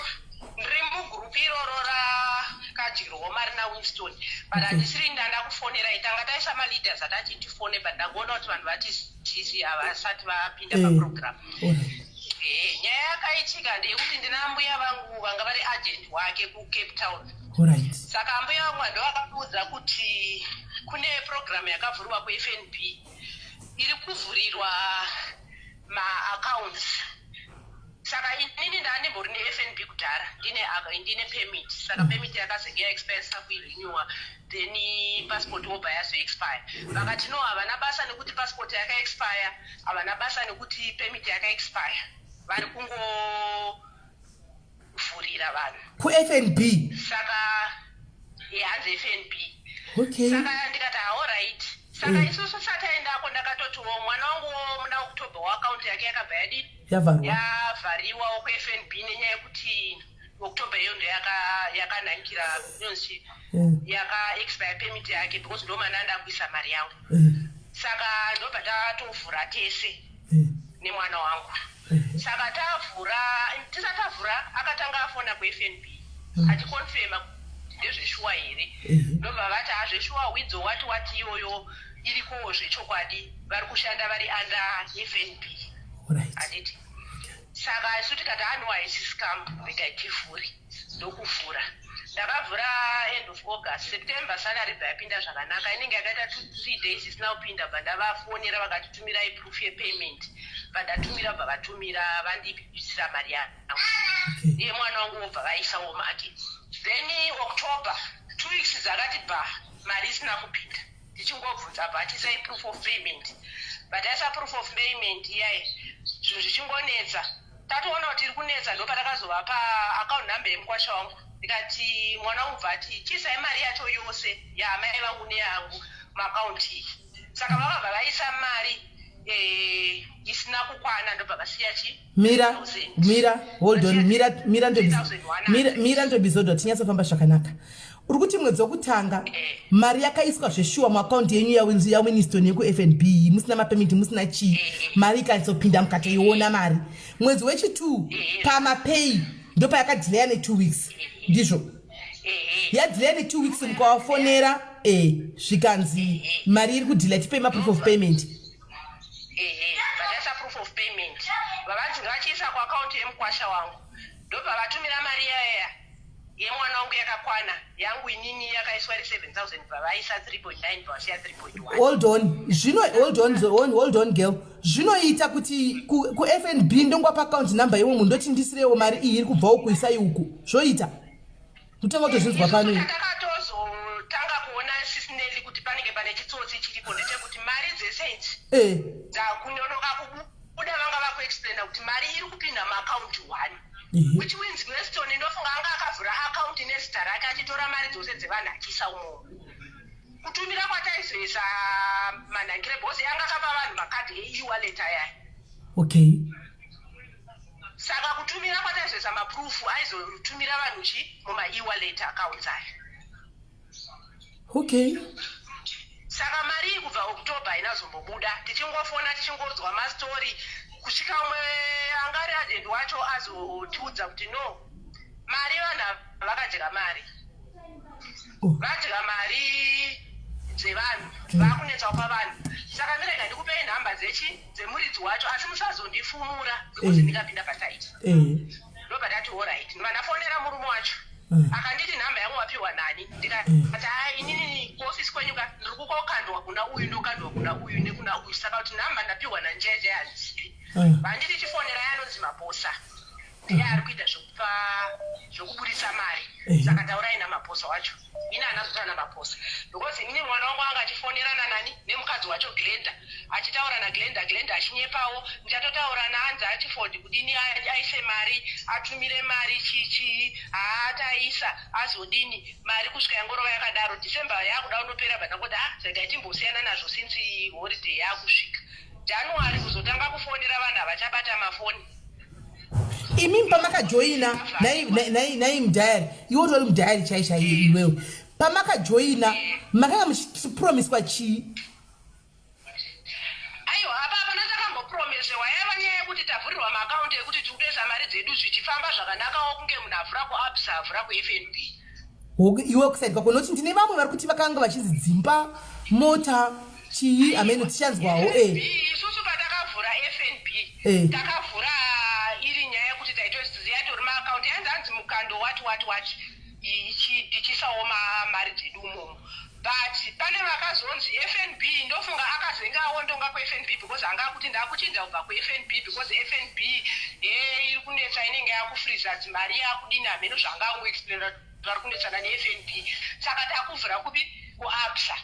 ndiri mugurupu iroro rakadyirwa mari naWinston, but handisiri ndanda kufonerai. Tanga taisa maleaders atati tifone, but ndangoona kuti vanhu vati busy havasati vapinda paprogram.
Alright.
Nyaya yakaitika ndeyekuti ndina mbuya vangu vanga vari agent wake kuCape Town.
Alright.
Saka mbuya vangu ndo vakakuudza kuti kune program yakavhurwa kuFNB iri kuvhurirwa maaccounts. Saka inini ndaandimbori neFNB kudhara, ndine permit. Saka permit yakazenge yaexpire, kuirenewa, then passport wobva yazoexpire. Vakati no, havana basa nekuti passport yakaexpire, havana basa nekuti permit yakaexpire, vari kungovhurira vanhu.
KuFNB.
Saka hanzi FNB. Saka ndikati, alright. Saka isusu sataendako, ndakatotiwo mwana wangu muna October waakaunti yake yakabva yadii?
Yavharwa.
Yavhariwawo kuFNB nenyaya yekuti October iyo ndo yakanangira inonzi yakaexpire permit yake, because ndo mana ndakuisa mari yangu. Saka ndobva tatovhura tese nemwana wangu. Saka tavhura, tisati tavhura, akatanga afona kuFNB achiconfirma kuti ndezveshuwa here. Ndobva vati hazveshuwa, widzo wati wati iyoyo irikowo zvechokwadi, vari kushanda vari under FNB. Handiti? Saka isu tikati ano haisi scam, regai tivhure. Ndokuvhura. Ndakavhura end of August. September salary bva yapinda zvakanaka. Inenge yakaita 2-3 days isina kupinda, bva ndavafonera, vakati tumirai proof yepayment. Bva ndatumira, bva vatumira, vandibvisira mari yangu. Iye mwana wangu wobva vaisawo make. Then October, 2 weeks dzakati bva mari isina kupinda. Tichingobvunza, bva atisai proof of payment. Bva taisa proof of payment iyayi, zvinhu zvichingonetsa. Tatoona kuti iri kunetsa, ndo patakazovapa account number yemukwasha wangu. Ndikati mwana wangu bva ati chiisai mari yacho yose yaamai vangu neyangu muakaunti iyi. Saka vakabva vaisa mari isina kukwana, ndobva vasiya chi
Mira.
3,000.
Mira, hold on. Mira, mira ndobi.
3,100.
Mira, mira ndobizodwa, tinyatsofamba zvakanaka. Uri kuti mwedzi wokutanga mari yakaiswa zveshuwa muakaunti yenyu yaWinston yekuFNB, musina mapayment, musina chii, mari ikazopinda mukatoiona mari. Mwedzi wechi2 pamapay ndopayakadhileya ne2 weeks, ndizvo? Yadhileya ne2 weeks, mukavafonera, zvikanzi mari iri kudhileya, tipei maproof of payment.
Ehe, vakaisa proof of payment, vavanzi ngavachiisa kuakaunti yemukwasha wangu. Ndobva vatumira mari yaya yemwana wangu yakakwana. Yangu inini yakaiswa iri 7000, bva vaisa 3.9, bva vasiya 3.1.
Hold on, zvino hold on, hold on girl. Zvinoita kuti kuFNB ndongwapa account number yemwe munhu, ndoti ndisirewo mari iyi iri kubvawo, kuisai uku, zvoita? Kutanga kutozvinzwa pano.
Takatozotanga kuona sisineli kuti panenge pane chitsotsi chiripo ndechekuti mari dzese idzi dzakunonoka kubuda, vanga vakuexplaina kuti mari iri kupinda muakaunti one, which means Winston ndofunga anga akavhura akaunti nezita rake, achitora mari dzose dzevanhu achiisa umomo. Kutumira kwataizoisa manhangire, because yanga akapa vanhu makadhi e-wallet ayaya. Saka kutumira kwataizoisa maproof, aizotumira vanhu chi muma-e-wallet accounts aya. Saka mari iyi kubva October hainazombobuda. Tichingofona, tichingonzwa mastori, kusvika umwe anga ari agent wacho azotiudza kuti no, mari vanhu ava vakadya mari. Vadya mari dzevanhu, vakunetsa kupa vanhu. Saka mirega ndikupei nhamba dzechi dzemuridzi wacho, asi musazondifumura because ndikapinda pasaiti. Ndobva ndati alright. Ndobva ndafonera murume wacho. Akanditi nhamba yangu wapiwa nani? Ndikati hai, inini kuofisi kwenyu ka ndiri kukokandwa kuna uyu, ndokandwa kuna uyu nekuna uyu, saka kuti nhamba ndapiwa nanjeje handizivi. Vanditi chifonera yanonzi Maposa. Ndiye ari kuita zvekupa zvekuburitsa mari. Saka taurai naMaphosa wacho. Ini handina kuzotaura naMaphosa because inini mwana wangu anga achifonerana nani nemukadzi wacho Glenda achitaura naGlenda Glenda achinyepawo ndichatotaura naanzi Achiford kudini aise mari atumire mari chii chii haa taisa azodini mari kusvika yangorova yakadaro December yakuda kundopera but ndangoti ah regai timbosiyana nazvo since holiday yakusvika January kuzotanga kufonera vanhu havachabata mafoni.
Imi pamakajoina nai mudiary iwe utori mudiary chai chai iwewe pamakajoina makanga muchipromiswa chii?
Aiwa apa hapana takambopromisewa yaiva nyaya yekuti tavhurirwa maakaunti ekuti tiri kutoisa mari dzedu zvichifamba zvakanakawo kunge munhu avhura kuabsa avhura kufnb.
Iwe kuside kwako noti ndine vamwe vari kuti vakanga vachinzi dzimba mota chii amene tichanzwawo
e isusu patakavhura fnb eh. takavhura iri nyaya yekuti taitoziva tori maakaunti yanzi hanzi mukando wati wati wati tichisawo mari dzedu umomo but pane vakazonzi fnb ndofunga akazenge awondonga kufnb because anga akuti ndakuchinja kubva kufnb because fnb e iri kunetsa inenge yakufriza dzimari yakudini hameno zvanga angoexplaina vari kunetsana nefnb saka takuvhura kupi kuabsa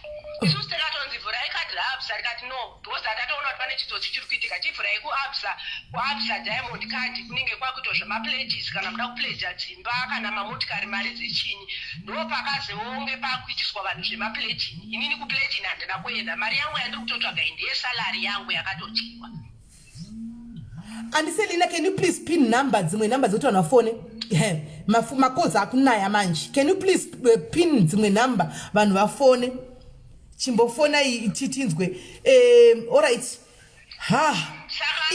isusu takatonzi vhurai kadhi raabsa rikati no because tatatoona kuti pane chitsotsi chiri kuitika chivhurai kuabsa kuabsa diamond card kunenge kwakuitwa zvemapledges kana muda kupledja dzimba kana mamotikari mari dzechinyi ndo pakazeonge pakuitiswa vanhu zvemapledging inini kupledging handina kuenda mari yangu yandiri kutotsvaga iyi ndeyesalary yangu yakatodyiwa
Andiselina, can you please pin number dzimwe number dzekuti vanhu vafone makozi akunaya manje can you please eh, pin dzimwe number vanhu vafone chimbofona titinzwe eh, alright ha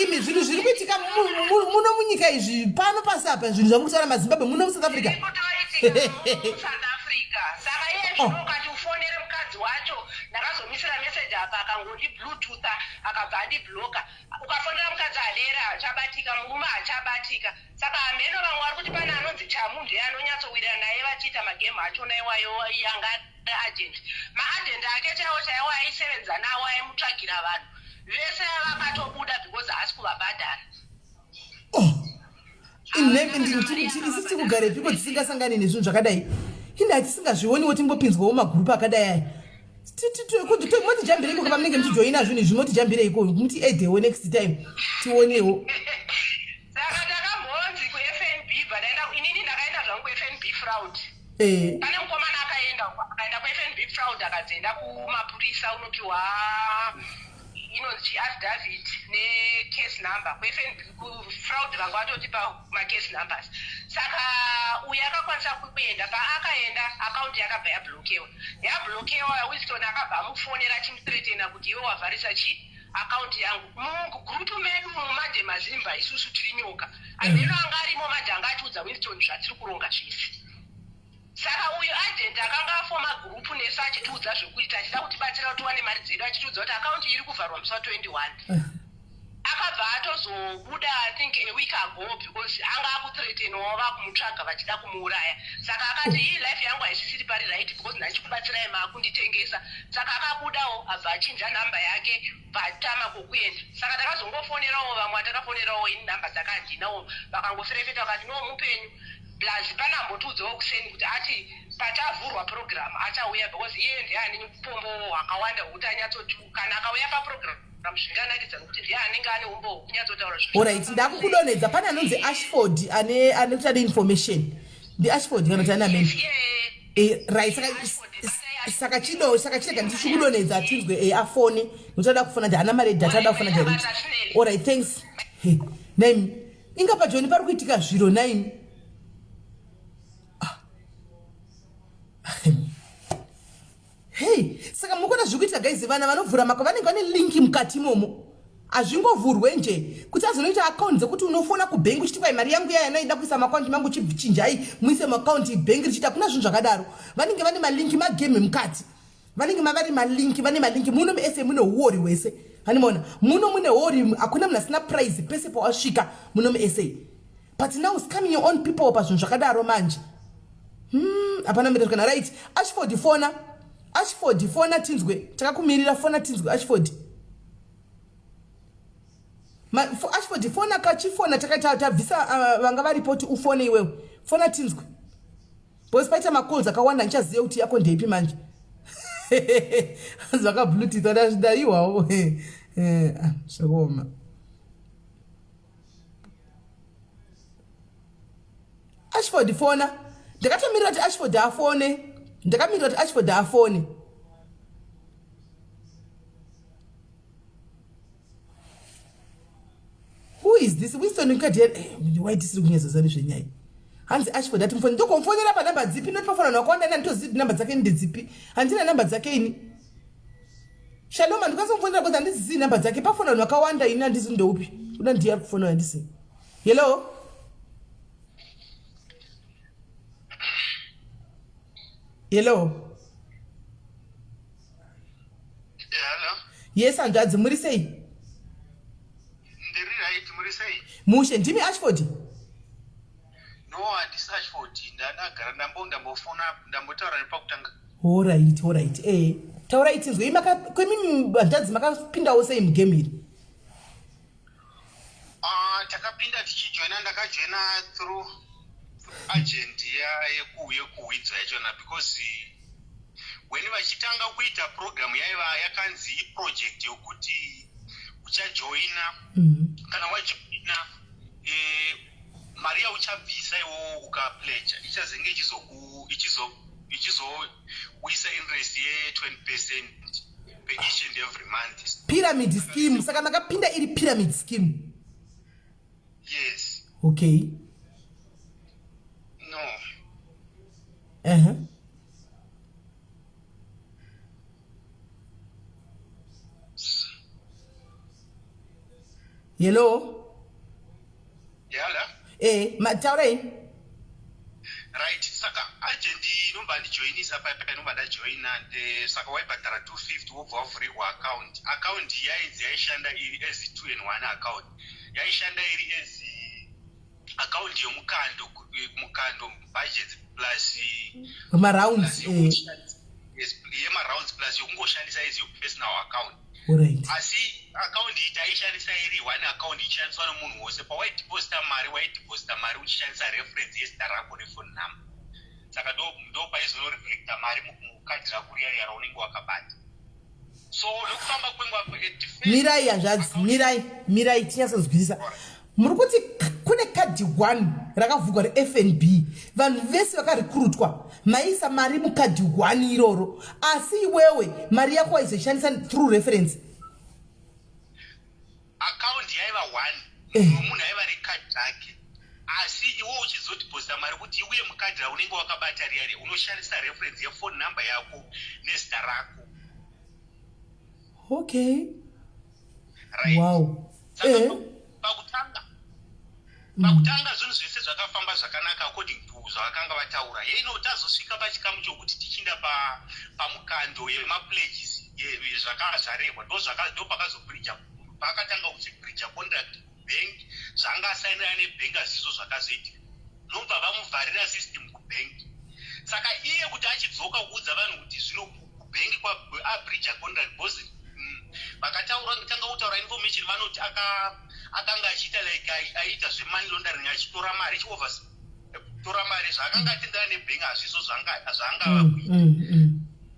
imi zvinhu zviri kuitika muno munyika izvi pano pasi apa zvinhu zvamuri kutaura mazimbabwe muno musouth africa
saka iye zvino oh. ukati ufonere mukadzi wacho ndakazomisira meseji apa akangondibluetootha akabva andibloka Ukafonera mukadzi adera hachabatika, murume hachabatika. Saka hameno vamwe vari kuti pane anonzi Chamu ndiye anonyatsowirirana naye vachiita magame achona iwayo anga ari agent. Maagent ake chaiwo chaiwo aisevenza nawo aimutsvagira vanhu vese vakatobuda because haasi kuvabhadhara.
Oh. Isi tikugarepiko tisingasangani nezvinhu zvakadai inde hatisingazvioniwo timbopinzwawo magurupu akadai aya motijambireiko kapa munenge muchijoina zvinhu izvi motijambireiko muti edewo next time tionewo
saka takambonzi kufnb bvataenda inini ndakaenda zvangu kufnb fraud eh. pane mukomana akaenda akaenda kufnb fraud akadzienda kumapurisa unopiwa inonzi chiaffidavit necase number kufnb kufraud vanga vatotipa macase numbers saka uyo akakwanisa kuenda paakaenda akaunti yakabva yablokewa yablokewa winston akabva amufonera achimuthreatena kuti iwe wavharisa chi akaunti yangu mugrupu medu umu manje mazimba isusu tiri nyoka ameno anga arimo manje anga achiudza winston zvatiri kuronga zvese Saka uyu agent akanga afoma group nesu achitiudza zvekuita achida kutibatsira kuti tiwane mari dzedu achitiudza kuti account iri kuvharwa musi wa 21. Eh. Akabva atozobuda I think a week ago because anga akuthreatenwawo vakumutsvaga vachida kumuuraya. Saka akati hii life yangu haisisiri pari right because ndachikubatsirai maakunditengesa. Saka akabudawo abva achinja number yake bvatama kokuenda. Saka takazongofonerawo vamwe atakafonerawo ini number dzake handinawo vakangoferefeta vakati no mupenyu. Plus pane ambotiudzawo kuseni kuti ati pachavhurwa program achauya because iye ndiye ane upombo hwakawanda hwekuti anyatsoti kana akauya paprogram zvinganakidza nokuti ndiye anenge ane umbo hwekunyatsotaura
Alright, ndakukudonhedza pane anonzi Ashford ane ane kuti ane information ndiAshford kana kuti ane amene eh, right saka saka chido saka chirega ndichikudonhedza tinzwe eh, afone nokuti ada kufona ndi haana mari yedata ada kufona direct alright thanks hey, name Inga pajoni pari kuitika zviro naini. Ah. Hey, saka mukuona zviri kuitika guys vana vanovhura mako vanenge vane link mukati imomo. Hazvingovhurwe nje kuti azonoita account dzekuti unofona kubhengi uchiti kwai mari yangu yaya naida kuisa maakaunti mangu chichinjai muise muakaunti bhengi richiita kuna zvinhu zvakadaro. Vanenge vane malinki magame mukati. Vanenge mavari malinki vane malinki muno muSA mune huori hwese. Hanimona muno mune huori hakuna munhu asina prize pese pawasvika muno muSA. But now scamming your own people pazvinhu zvakadaro manje. Hmm, hapana hmm, kana right. Ashford fona. Ashford fona tinzwe. Takakumirira fona tinzwe Ashford. Ashford fona kachifona takaita tabvisa vanga varipo kuti ufone iwewe fona tinzwe because paita macalls akawanda ndichazive kuti yako ndeipi manje. Hanzi vakabluetooth adazvidaiwawo eh, ah, zvakaoma. Ashford fona. Ndakatomirira kuti Ashford afone. Ndakamirira kuti Ashford afone. Who is this? Winston Nkadi. Eh, why tisiri kunyatsoziva nezvenyaya? Hanzi Ashford ati mufone. Ndokumfonera panhamba dzipi? Not pafona wakawanda ini handitozivi namba dzake ndedzipi. Handina namba dzake ini. Shalom handikwanisi kumufonera because handizivi namba dzake. Pafona vanhu vakawanda ini handizi ndeupi. Kuda ndiye ari kufona handisi. Hello? Hello?
Hello?
Yes, hanzvadzi, muri sei?
Ndiri right, muri sei?
Mushe, ndimi Ashford?
No, handisi Ashford. Ndandagara ndambo ndambofona ndambotaura nepakutanga.
Horait, horait. Eh, taurai tinzwe. Imi kwemimi hanzvadzi makapindawo sei mugame iri?
Ah, takapinda tichijoina ndakajoina through agent yekuhwidzwa yachona because when vachitanga kuita program yaiva yakanzi iproject yokuti uchajoina mm -hmm. kana wajoina e, mari yauchabvisa iwo ukapledger ichazenge ichizouyisa interest ye 20 percent per each and every month.
Pyramid scheme saka makapinda iri pyramid scheme.
Yes.
Okay.
No.
Uh-huh. Hello.
Yala.
Eh, mataurai.
Right, saka agent inobva ndijoinisa paipa inobva ndajoina saka waibhadhara 250 wobva wavhurirwa account. Account yainzi yaishanda iri as 2 and 1 account. Yaishanda iri as account yomukando mukando budget plus
marounds
eh. Yes, yemarounds plus yokungoshandisa as your personal account.
Alright.
Asi account iyi taishandisa iri one account ichishandiswa nomunhu wose. Pawaideposita mari waideposita mari uchishandisa reference yezita rako nephone number. Saka ndopaizonoreflecta mari mukadhi rako riya riya raunenge wakabata. So nokufamba kwenguva at first
Mirai hanzvadzi, mirai, mirai tinyatsonzwisisa. Muri kuti kune kadhi 1 rakavhurwa reFNB. Vanhu vese vakarikurutwa maisa mari mukadhi 1 iroro. Asi iwewe mari yako waizoishandisa through reference.
Account yaiva 1 eh. Munhu aiva nekadhi rake. Asi iwe uchizodeposita mari kuti iuye mukadhi raunenge wakabata riya riya unoshandisa reference yephone number yako nezita rako.
Okay.
Right.
Wow. Eh.
Pakutanga pakutanga zvinhu zvese zvakafamba zvakanaka according to zvavakanga vataura yeino tazosvika pachikamu chokuti tichinda pamukando yemapledges zvakanga zvarehwa ndopakazobridja paakatanga kuchibridja contract kubank zvaanga asainira nebhengi hazvizvo zvakazoitika nobva vamuvharira system kubank saka iye kuti achidzoka kuudza vanhu kuti zvino kubhengi kwaabridja contract because vakataura tanga kutaura information vanoti akanga achiita like aiita zvemoney laundering achitora mari achiova tora mari zvaakanga atendera nebhengi hazvizo zvaanga ava kuita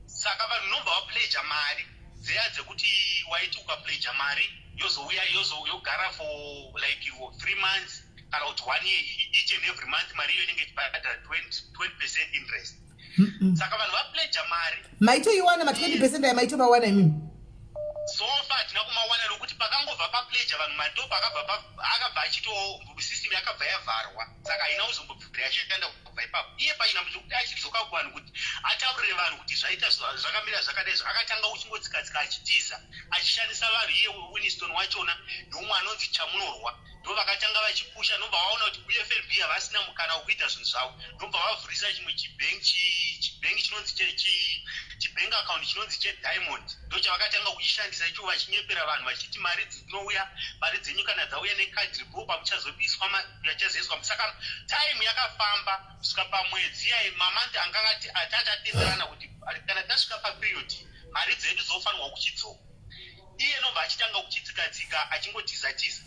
saka vanhu nobva vapleja mari dzeya dzekuti waiti ukapleja mari yozouya yogara for like 3 months kana kuti 1 year each and every month mari iyo inenge ichibhadhara 20 percent interest. Saka vanhu vapleja mari.
Maitoiwana ma 20 percent aya maitomawana imimi?
So far hatina kumawana nokuti pakangobva papleja vanhu mari ndopakabva akabva achito system yakabva yavharwa saka haina kuzombobvira yashanda kubva ipapo. Iye pachinhambo chokuti achidzoka kuvanhu kuti ataurire vanhu kuti zvaita zvakamira zvakadai akatanga kuchingotsika-tsika achitiza achishandisa vanhu iye Winston wachona neumwe anonzi Chamunorwa ndovakatanga vachipusha ndobva vaona kuti kuFNB havasina mukana wekuita zvinhu zvavo ndobva vavhurisa chimwe chibank chibank chinonzi chibank account chinonzi chediamond ndochavakatanga kuchishandisa icho vachinyepera vanhu vachiti mari dzinouya mari dzenyu kana dzauya nekadhi ripo pamuchazobiswa yachazoiswa saka time yakafamba kusvika pamwedzi yayi mamanti anga atatenderana kuti kana tasvika paperiod mari dzedu dzofanirwa kuchidzoka iye nobva achitanga kuchitsika tsika achingotiza tiza.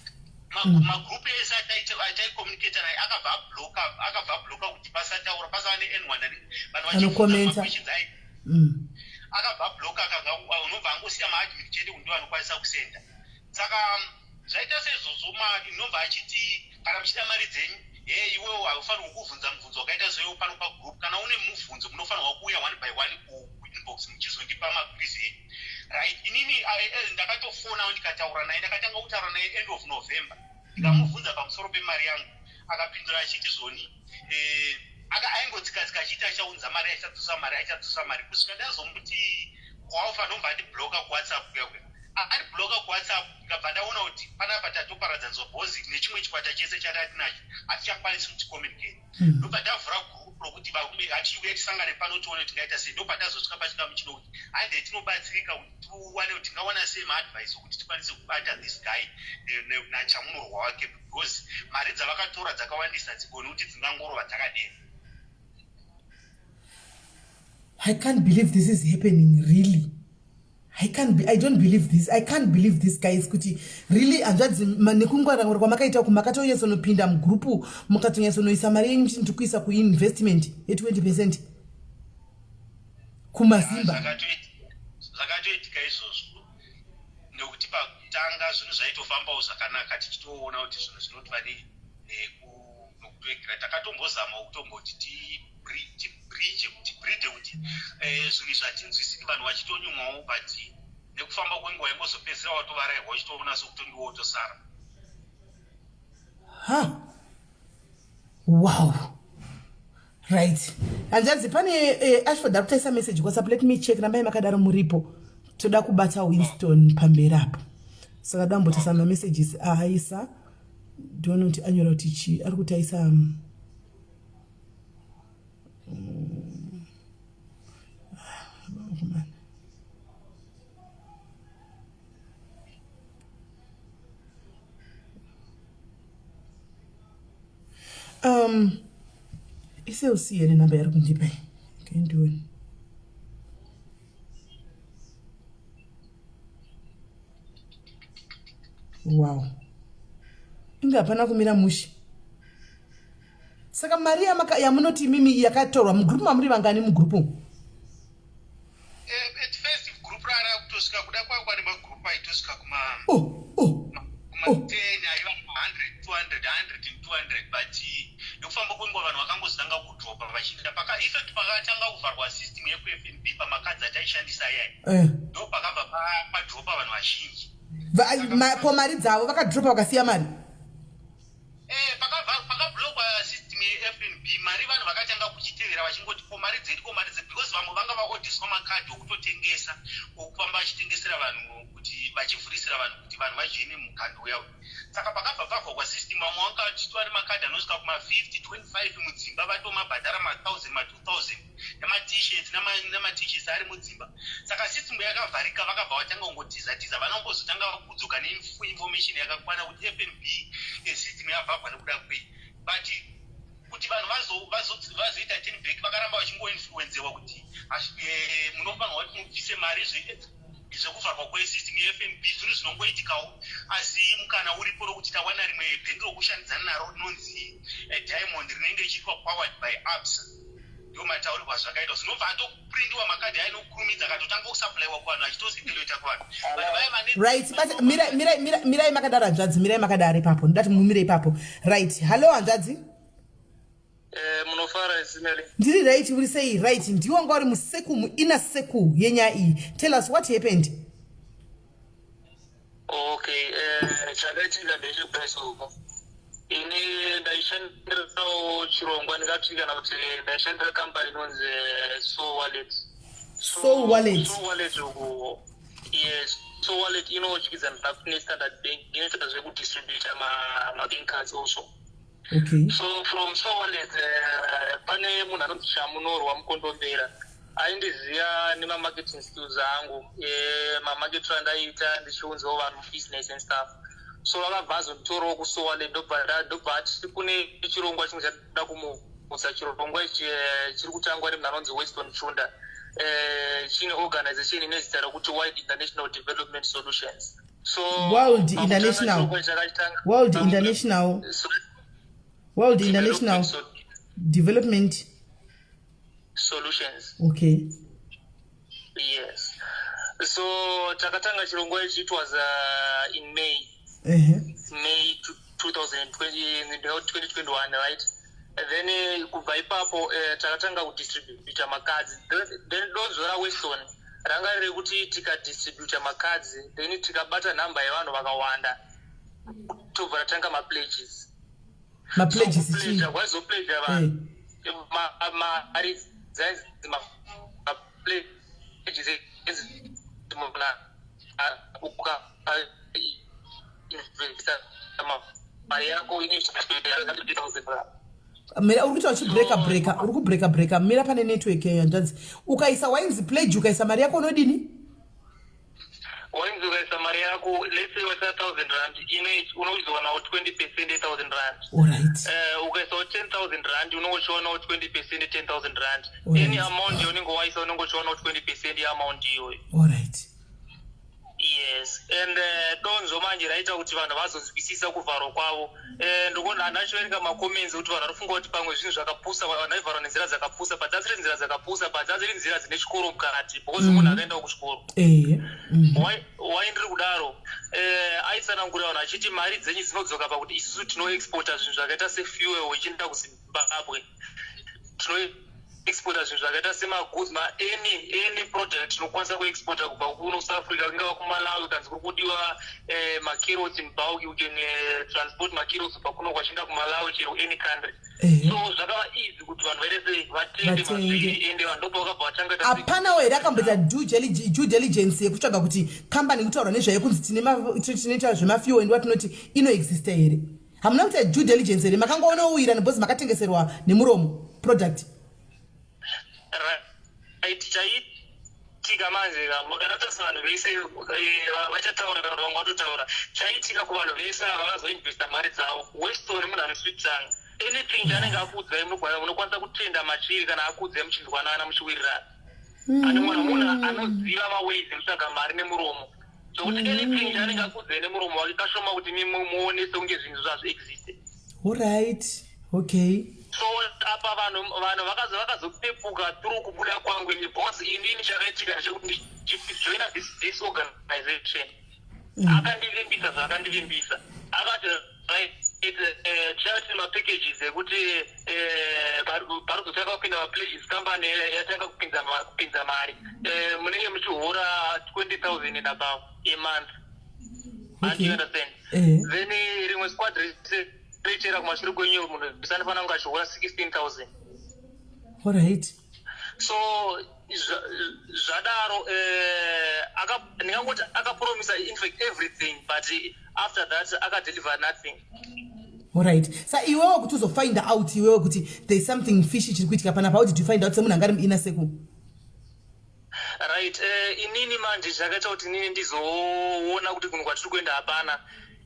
Magroup ese ataicommunicata naye akabva abloka, akabva abloka kuti pasataura, pasava neanyone vanhu
vanokomenta.
Akabva abloka, akanga unobva angosiya maadmin chete kuti ndo vanokwanisa kusenda. Saka zvaita seizvozvo, inobva achiti kana muchida mari dzenyu, he, iwewo haufanirwi kuvhunza mubvunzo wakaita soiwo pano pagroup. Kana une mubvunzo, munofanirwa kuuya one by one kuinbox muchizondipa maqueries enyu, right? Inini ndakatofonawo ndikataura naye. Ndakatanga kutaura naye end of November, ndikamubvunza pamusoro pemari yangu. Akapindura achiti zvoni aingotsika-tsika achiiti achaunza mari, achadzosa mari, achadzosa mari, kusvika ndazomuti kwaufa ndomba andibloka kuWhatsApp kuya kuya. Andibloka kuWhatsApp, ndikabva ndaona kuti panapa tatoparadzaniswa bhozi nechimwe chikwata chese chatinacho, hatichakwanisi kuti communicate. Ndobva ndavhura group rokuti varume hatichiuya tisangane pano tione tingaita sei. Ndobva tazosvika pachikamu chino kuti hande tinobatsirika kuti tiwane kuti tingawana sei maadvice okuti tikwanise kubata this guy nachamunorwa wake, because mari dzavakatora dzakawandisa, dzigoni kuti dzingangorova dzakadero.
I can't believe this is happening, really. I can't be, I don't believe this. I can't believe this, guys, kuti really, hanzvadzi, nekungwara kwamakaita uku, makatonyatsonopinda mugrupu, mukatonyatsonoisa mari yenyu muchiti ndikuisa kuinvestment ye20 percent kumazimba.
Zvakatoitika izvozvo nekuti pakutanga zvinhu zvaitofambawo zvakanaka, tichitoona kuti zvinhu zvinotova nekutoekera. Takatombozamawo kutomboti tibridge tibridge kuti zvinhu izvi hatinzwisiki, vanhu vachitonyumwawo, but nekufamba kwenguva ingozopedzisira watovarairwa, uchitoona sokuti ndiwo wotosara.
Ha, wow, right. Hanzvadzi, pane Ashford ari kutaisa message WhatsApp. Let me check. Rambai makadaro muripo, toda kubata Winston pamberi apo. Saka dambotisa mamessages aaisa, ndione kuti anyora kuti chii. Ari kutaisa ah, iCell C here namba yari kundipa iyi? Okay, ndione. Wow, inge hapana kumira mushe. Saka mari yamunoti imimi yakatorwa mugrupu mamuri, vangani mugrupu umu?
At first group rara kutosvika kuda kwaiva nemagrupu aitosvika kuma
oh.
kuma10, aiva ma100, 200, 100 and 200, but nekufamba kwenguva vanhu vakangozotanga kudropa vachienda paka. In fact, pakatanga kuvharwa system yekuFNB pamakadzi ataishandisa ayai, ndo pakabva padropa vanhu vazhinji.
Ko mari dzavo vakadropa vakasiya mari?
Pakablokwa system yeFNB, mari vanhu vakatanga kuchitevera vachingoti, "Ko mari dzedu? Ko mari dzedu?" Because vamwe vanga vaodhiswa makadhi okutotengesa, okufamba vachitengesera vanhu, kuti vachivhurisira vanhu kuti vanhu vajoine mukando uya. Saka pakabva pavhagwa system, vamwe vanga vachitova nemakadhi anosvika kuma50, 25 mudzimba, vatomabhadhara ma1000, ma2000, nemaT-shirts, nemaT-shirts ari mudzimba. Saka system yakavharika, vakabva vatanga kungotiza tiza. Vanombozotanga kudzoka neinformation yakakwana kuti FNB system yavhagwa nekuda kwei, but kuti vanhu vazoita turn back, vakaramba vachingoinfluenzewa kuti munofanirwa kuti mubvise mari. Zvekuvharwa kwesystem yeFNB zvinhu zvinongoitikawo, asi mukana uripo rokuti tawana rimwe bhengi rokushandidzana naro rinonzi Diamond, rinenge ichiitwa powered by Absa. Ndo mataurirwa zvakaitwa. Zvinobva atoprindiwa makadhi aya nokukurumidza, akatotanga kusupplywa kuvanhu, achitosirculata kuvanhu. Vanhu vaya vane
Right, but mirai, mirai, mirai, mirai makadaro, hanzvadzi, mirai makadaro ipapo. Ndati mumire ipapo. Right, hallo hanzvadzi.
Munofara isimeli?
Ndiri right, uri sei? Right, ndiwo wanga uri museku, muinner circle yenyaya iyi. Tell us what happened.
Okay, chakaitika ndechekudaisoko. Ini ndaishandirawo chirongwa, ndingati kana kuti ndaishandira kambani inonzi Soul Wallet.
Soul Wallet.
Soul Wallet uku, yes. Soul Wallet inodyidzana neStandard Bank, inoita zvekudistributa mabank cards also. So from Soul Wallet, pane munhu anonzi Chamunorwa Mukondombera aindiziva nemamarketing skills angu, mamarketiro andaiita ndichiunzawo vanhu business and stuff. So vakabva azonditorawo kuSoul Wallet, ndobva ati kune chirongwa chimwe chatoda kumutsa. Chirongwa ichi chiri kutangwa nemunhu anonzi Weston Chunda, chine organization ine zita rekuti Wide International Development Solutions. So
World
pakutanga
International.
chirongwa chakachitanga-
World International. World International Development
Solutions.
Okay.
Yes, so takatanga chirongwa ichi, it was in May, May 2020, 2021, right? And then kubva ipapo takatanga kudistributa macards. Then donzo raWeston ranga riri kuti tikadistributa macards, then tikabata nhamba yevanhu vakawanda, tobva tatanga mapledges.
Mapledges chii?
Kupledger kwaizopledger vanhu mari dzainzi mapledges, munhu uka investa mari yako inoita.
Mira, uri kuita uchibreka breka, uri kubreka breka. Mira pane network yanzvanzi. Ukaisa, wainzi pledge, ukaisa mari yako unodini?
Wainzi ukaisa mari yako, let's say waisa R1000, unozowanawo 20% R1000. Ukaisawo R10,000, unenge uchiwanawo 20% R10,000. Any amount yaunenge waisa, unenge uchiwanawo 20% yeamount iyoyo. Yes, and donzo manje raita kuti vanhu vazonzwisisa kuvharwa kwavo. Ndikuona handachiverenga macomments kuti vanhu vari kufunga kuti pamwe zvinhu zvakapusa, vanhu vaivharwa nenzira dzakapusa, but dzasiri nzira dzakapusa, but dzasiri nzira dzine chikoro mukati, because munhu akaendawo kuchikoro. Wai ndiri kudaro? Aitsanangurira vanhu achiti mari dzenyu dzinodzoka pakuti isusu tinoexporta zvinhu zvakaita sefuel ichienda kuZimbabwe, tinoexporta zvinhu zvakaita semagoods, maany product tinokwanisa kuexporta kubva kuno South Africa, kungava kuMalawi, kanzi kuri kudiwa macarrots in bulk, you can transport macarrots kubva kuno kwachienda kuMalawi, chero any country. So zvakava easy kuti vanhu vaite sei? Vatende.
Vatenge.
Mazviri, ende vanhu ndopa vakabva vatanga.
Hapanawo here akamboita due diligence yekutsvaga kuti kambani kutaurwa nezvayo kunzi tinoita zvemafuel and watinoti inoexista here? Hamuna kuita due diligence here? Makangoonowira because makatengeserwa nemuromo product?
Right, chaitika manje ka, makanatarisa vanhu vese vachataura kana kuti vamwe vatotaura, chaitika kuvanhu vese ava vakazoinvesta mari dzavo, Weston munhu ane sweet tongue. Anything chaanenge akuudzai, munokwanisa kutenda machiri kana akuudzai muchinzwanana, muchiwirirana. Ane mwana, munhu anoziva maways ekutsvaga mari nemuromo, zvokuti anything chaanenge akuudzai nemuromo wake, kashoma kuti muone sekunge zvinhu zvazviexiste.
Alright, okay.
So apa vanhu vakazopepuka through kubuda kwangu ini, because inini chakaitika ndechekuti ndichijoina this organization, akandivimbisa zvaakandivimbisa. Akati, right, tichati mapackages ekuti paruzotanga kupinda mapledges, company yatanga kupinza mari, munenge muchihora 20 000 and above a month. And you understand? Then rimwe squad rechera kumashure kwenyu, munhu anofanira kunge achihora 16 000. So zvadaro, ndingangoti akapromisa in fact everything, but after that akadeliver nothing.
Alright, sa iwewe kuti uzofind out iwewe kuti there is something fishy chiri kuitika panapa, how did you find out semunhu anga ari muinner circle?
Right, inini manje chakaita kuti inini ndizoona kuti kunhu kwatiri kuenda hapana,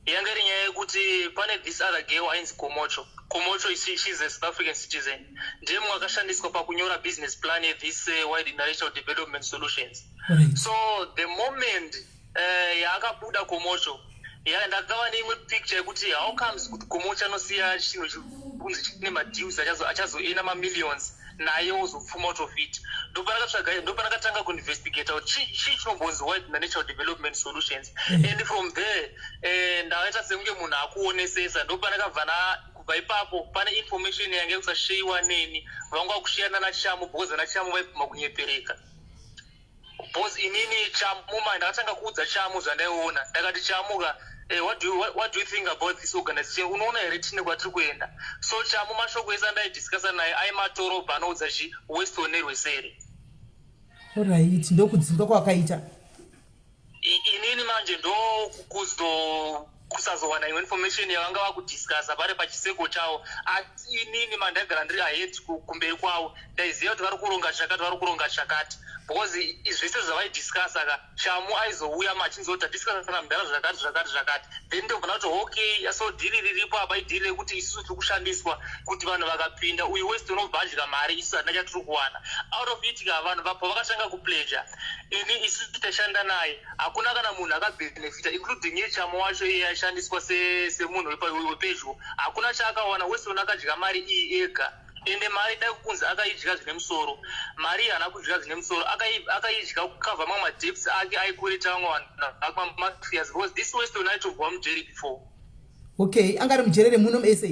yanga iri nyaya yekuti pane this other girl ainzi Komocho. Komocho, she's a South African citizen, ndiye mumwe akashandiswa pakunyora business plan yethis Wide International Development Solutions. So the moment yaakabuda Komocho, ya ndakava neimwe picture yekuti how comes kuti Komocho anosiya chinhu kunzi chine madeals, achazoena mamillions naye ozopfuma out of it. Ndopanakatanga kuinvestigata kuti chii chinombonzi Wide International Development Solutions. And from there ndakaita sekunge munhu akuonesesa. Ndopanakabva na kubva ipapo pane information yange kusasheyiwa neni, vanga kushiyana naChamu, because naChamu vaibvuma kunyepereka, because inini Chamu ma ndakatanga kuudza Chamu zvandaiona. Ndakati, "Chamuka, what do you think about this organization? Unoona here tine kwatiri kuenda?" So Chamu, mashoko ese andaidiscussa naye aimatorobha anoudza chi Weston nerweseri.
Alright, ndokudzinga kwakaita.
Inini manje ndo kuzo kusazowana imwe information yavanga vakudiscussa vari pachiseko chavo, asi inini mandaigara ndiri ahead kumberi kwavo, ndaiziva kuti vari kuronga chakati, vari kuronga chakati. Because zvese zvavaidiscussa ka, Shamu aizouya machinzi tadiscussa namudhara zvakati zvakati zvakati, then ndobva ndati okay, so dhiri riripo apa idhiri rekuti isusu tiri kushandiswa kuti vanhu vakapinda, uyu West unobva adya mari, isusu hatina chatiri kuwana out of it ka. Vanhu vapo vakatanga kupledger ini, isusu tashanda naye, hakuna kana munhu akabhenefita, including iye Chamo wacho, iye aishandiswa semunhu wepedyo, hakuna chaakawana. Weston akadya mari iyi ega, ende mari dai kunzi akaidya zvine musoro, mari iyi haana kudya zvine musoro. Akaidya kukavha mamwe madebts ake aikwereta vamwe vanhu, mafias, because this Weston aitobva mujeri before.
Okay, anga ari mujere remuno muSA?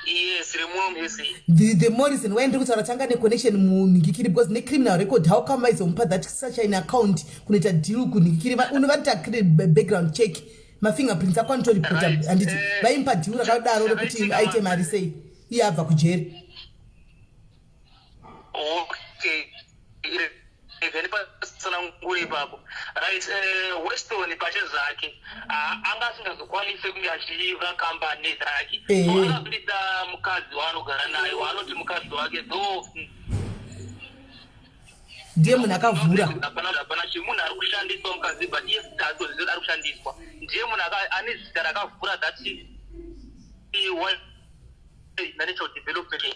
Yes, remuno muSA.
The more reason why ndiri kutaura tanga neconnection munhingikiri, because necriminal record, how come vaizomupa that such an account kunoita deal kunhingikiri? Unovaita background check, mafingerprints ako anotoripota. Handiti vaimupa deal rakadaro rekuti aite mari sei iye abva kujeri?
Okay, rega ndipatsanangure ipapo, right? Weston pache zvake anga asingazokwanisi kunge achiva kambani nezita rake. So akabudisa mukadzi waanogara naye, waanoti mukadzi wake, though
Ndiye munhu akavhura.
Hapana chimunhu ari kushandiswa mukadzi, but iye taatoziva ari kushandiswa ndiye munhu ane zita rakavhura that financial development.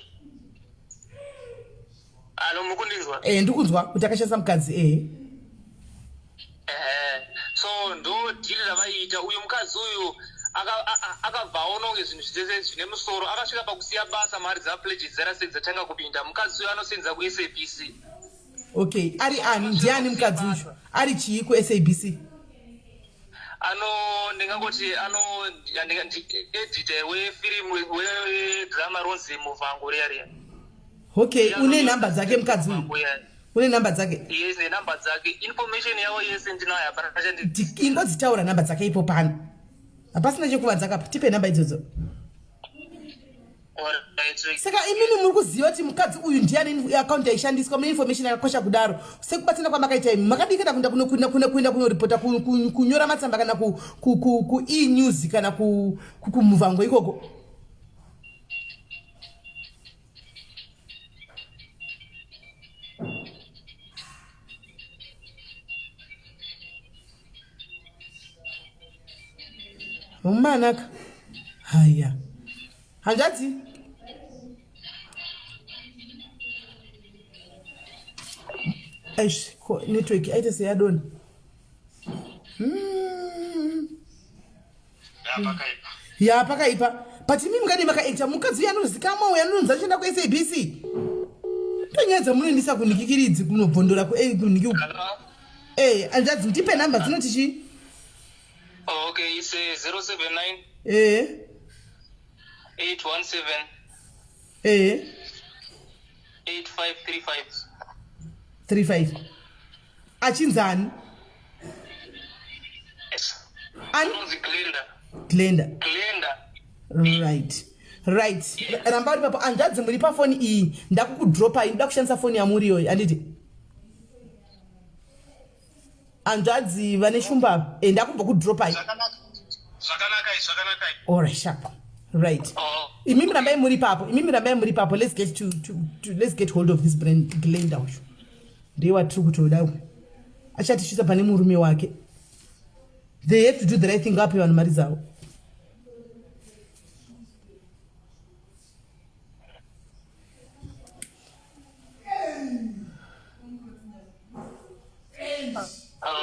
Alo, mukundinzwa?
Ndikunzwa kuti akashandisa mukadzi, ehe.
Ehe, so ndo dhiri ravaiita. Uyu mukadzi uyu akabva aona kunge zvinhu zvese zvine musoro, akasvika pakusiya basa mari dzapledge dzarase dzatanga kupinda. Mukadzi uyu anosenza kuSABC.
Okay, ari ani, ndiani mukadzi uyu? Ari chii kuSABC?
Ano, ndingangoti ano editor wefirimu, wedrama ronzi Muvhango riya riya.
Okay, une nhamba dzake mukadzi uyu? Une nhamba dzake?
Yes, nenhamba dzake, information yavo yese ndinayo, hapana chandi
Ingodzitaura nhamba dzake ipo pano, hapasina chekuvanza kapa, tipe nhamba idzodzo.
Alright.
Saka imimi muri kuziva kuti mukadzi uyu ndiani, akaunti yaishandiswa, mune information yakakosha kudaro, sekubatsana kwamakaita imi, makadii kana kuenda kuenda kunoripota, kunyora matsamba kana ku-e-news kana kuMuvhango ikoko? Mumanaka haya, hanzvadzi. Eish, ko network aita seyadona.
Pakaipa.
Ya, pakaipa, but imi mukadii makaacta mukadzi uyu anozikamwa, uyu anonzi achienda kuSABC? Tonyaya dzamunoendesa kunhikikiridzi, kunobvondora kunhiki uku.
Hello?
Hanzvadzi, ndipe nhamba dzinoti chii?
Oh, okay, it's 079 817 8535.
35. Achinzani?
Yes.
Ani?
Anonzi Glenda.
Glenda.
Glenda.
Right, ramba uri papo, hanzvadzi. Muri pafoni iyi, ndakukudropai, ndoda kushandisa foni yamuri iyoyi, handiti, hanzvadzi vane shumba? Ndakumbokudropai.
Zvakanaka, zvakanakai, zvakanakai.
Alright, sharp, right.
Oh.
Imimi rambai muri papo, imimi rambai muri papo. Let's get to, to, to let's get hold of this brand Glenda uyu, ndiye watiri kutoda, achatisvitsa pane murume wake. They have to do the right thing, ngape vanhu mari dzavo.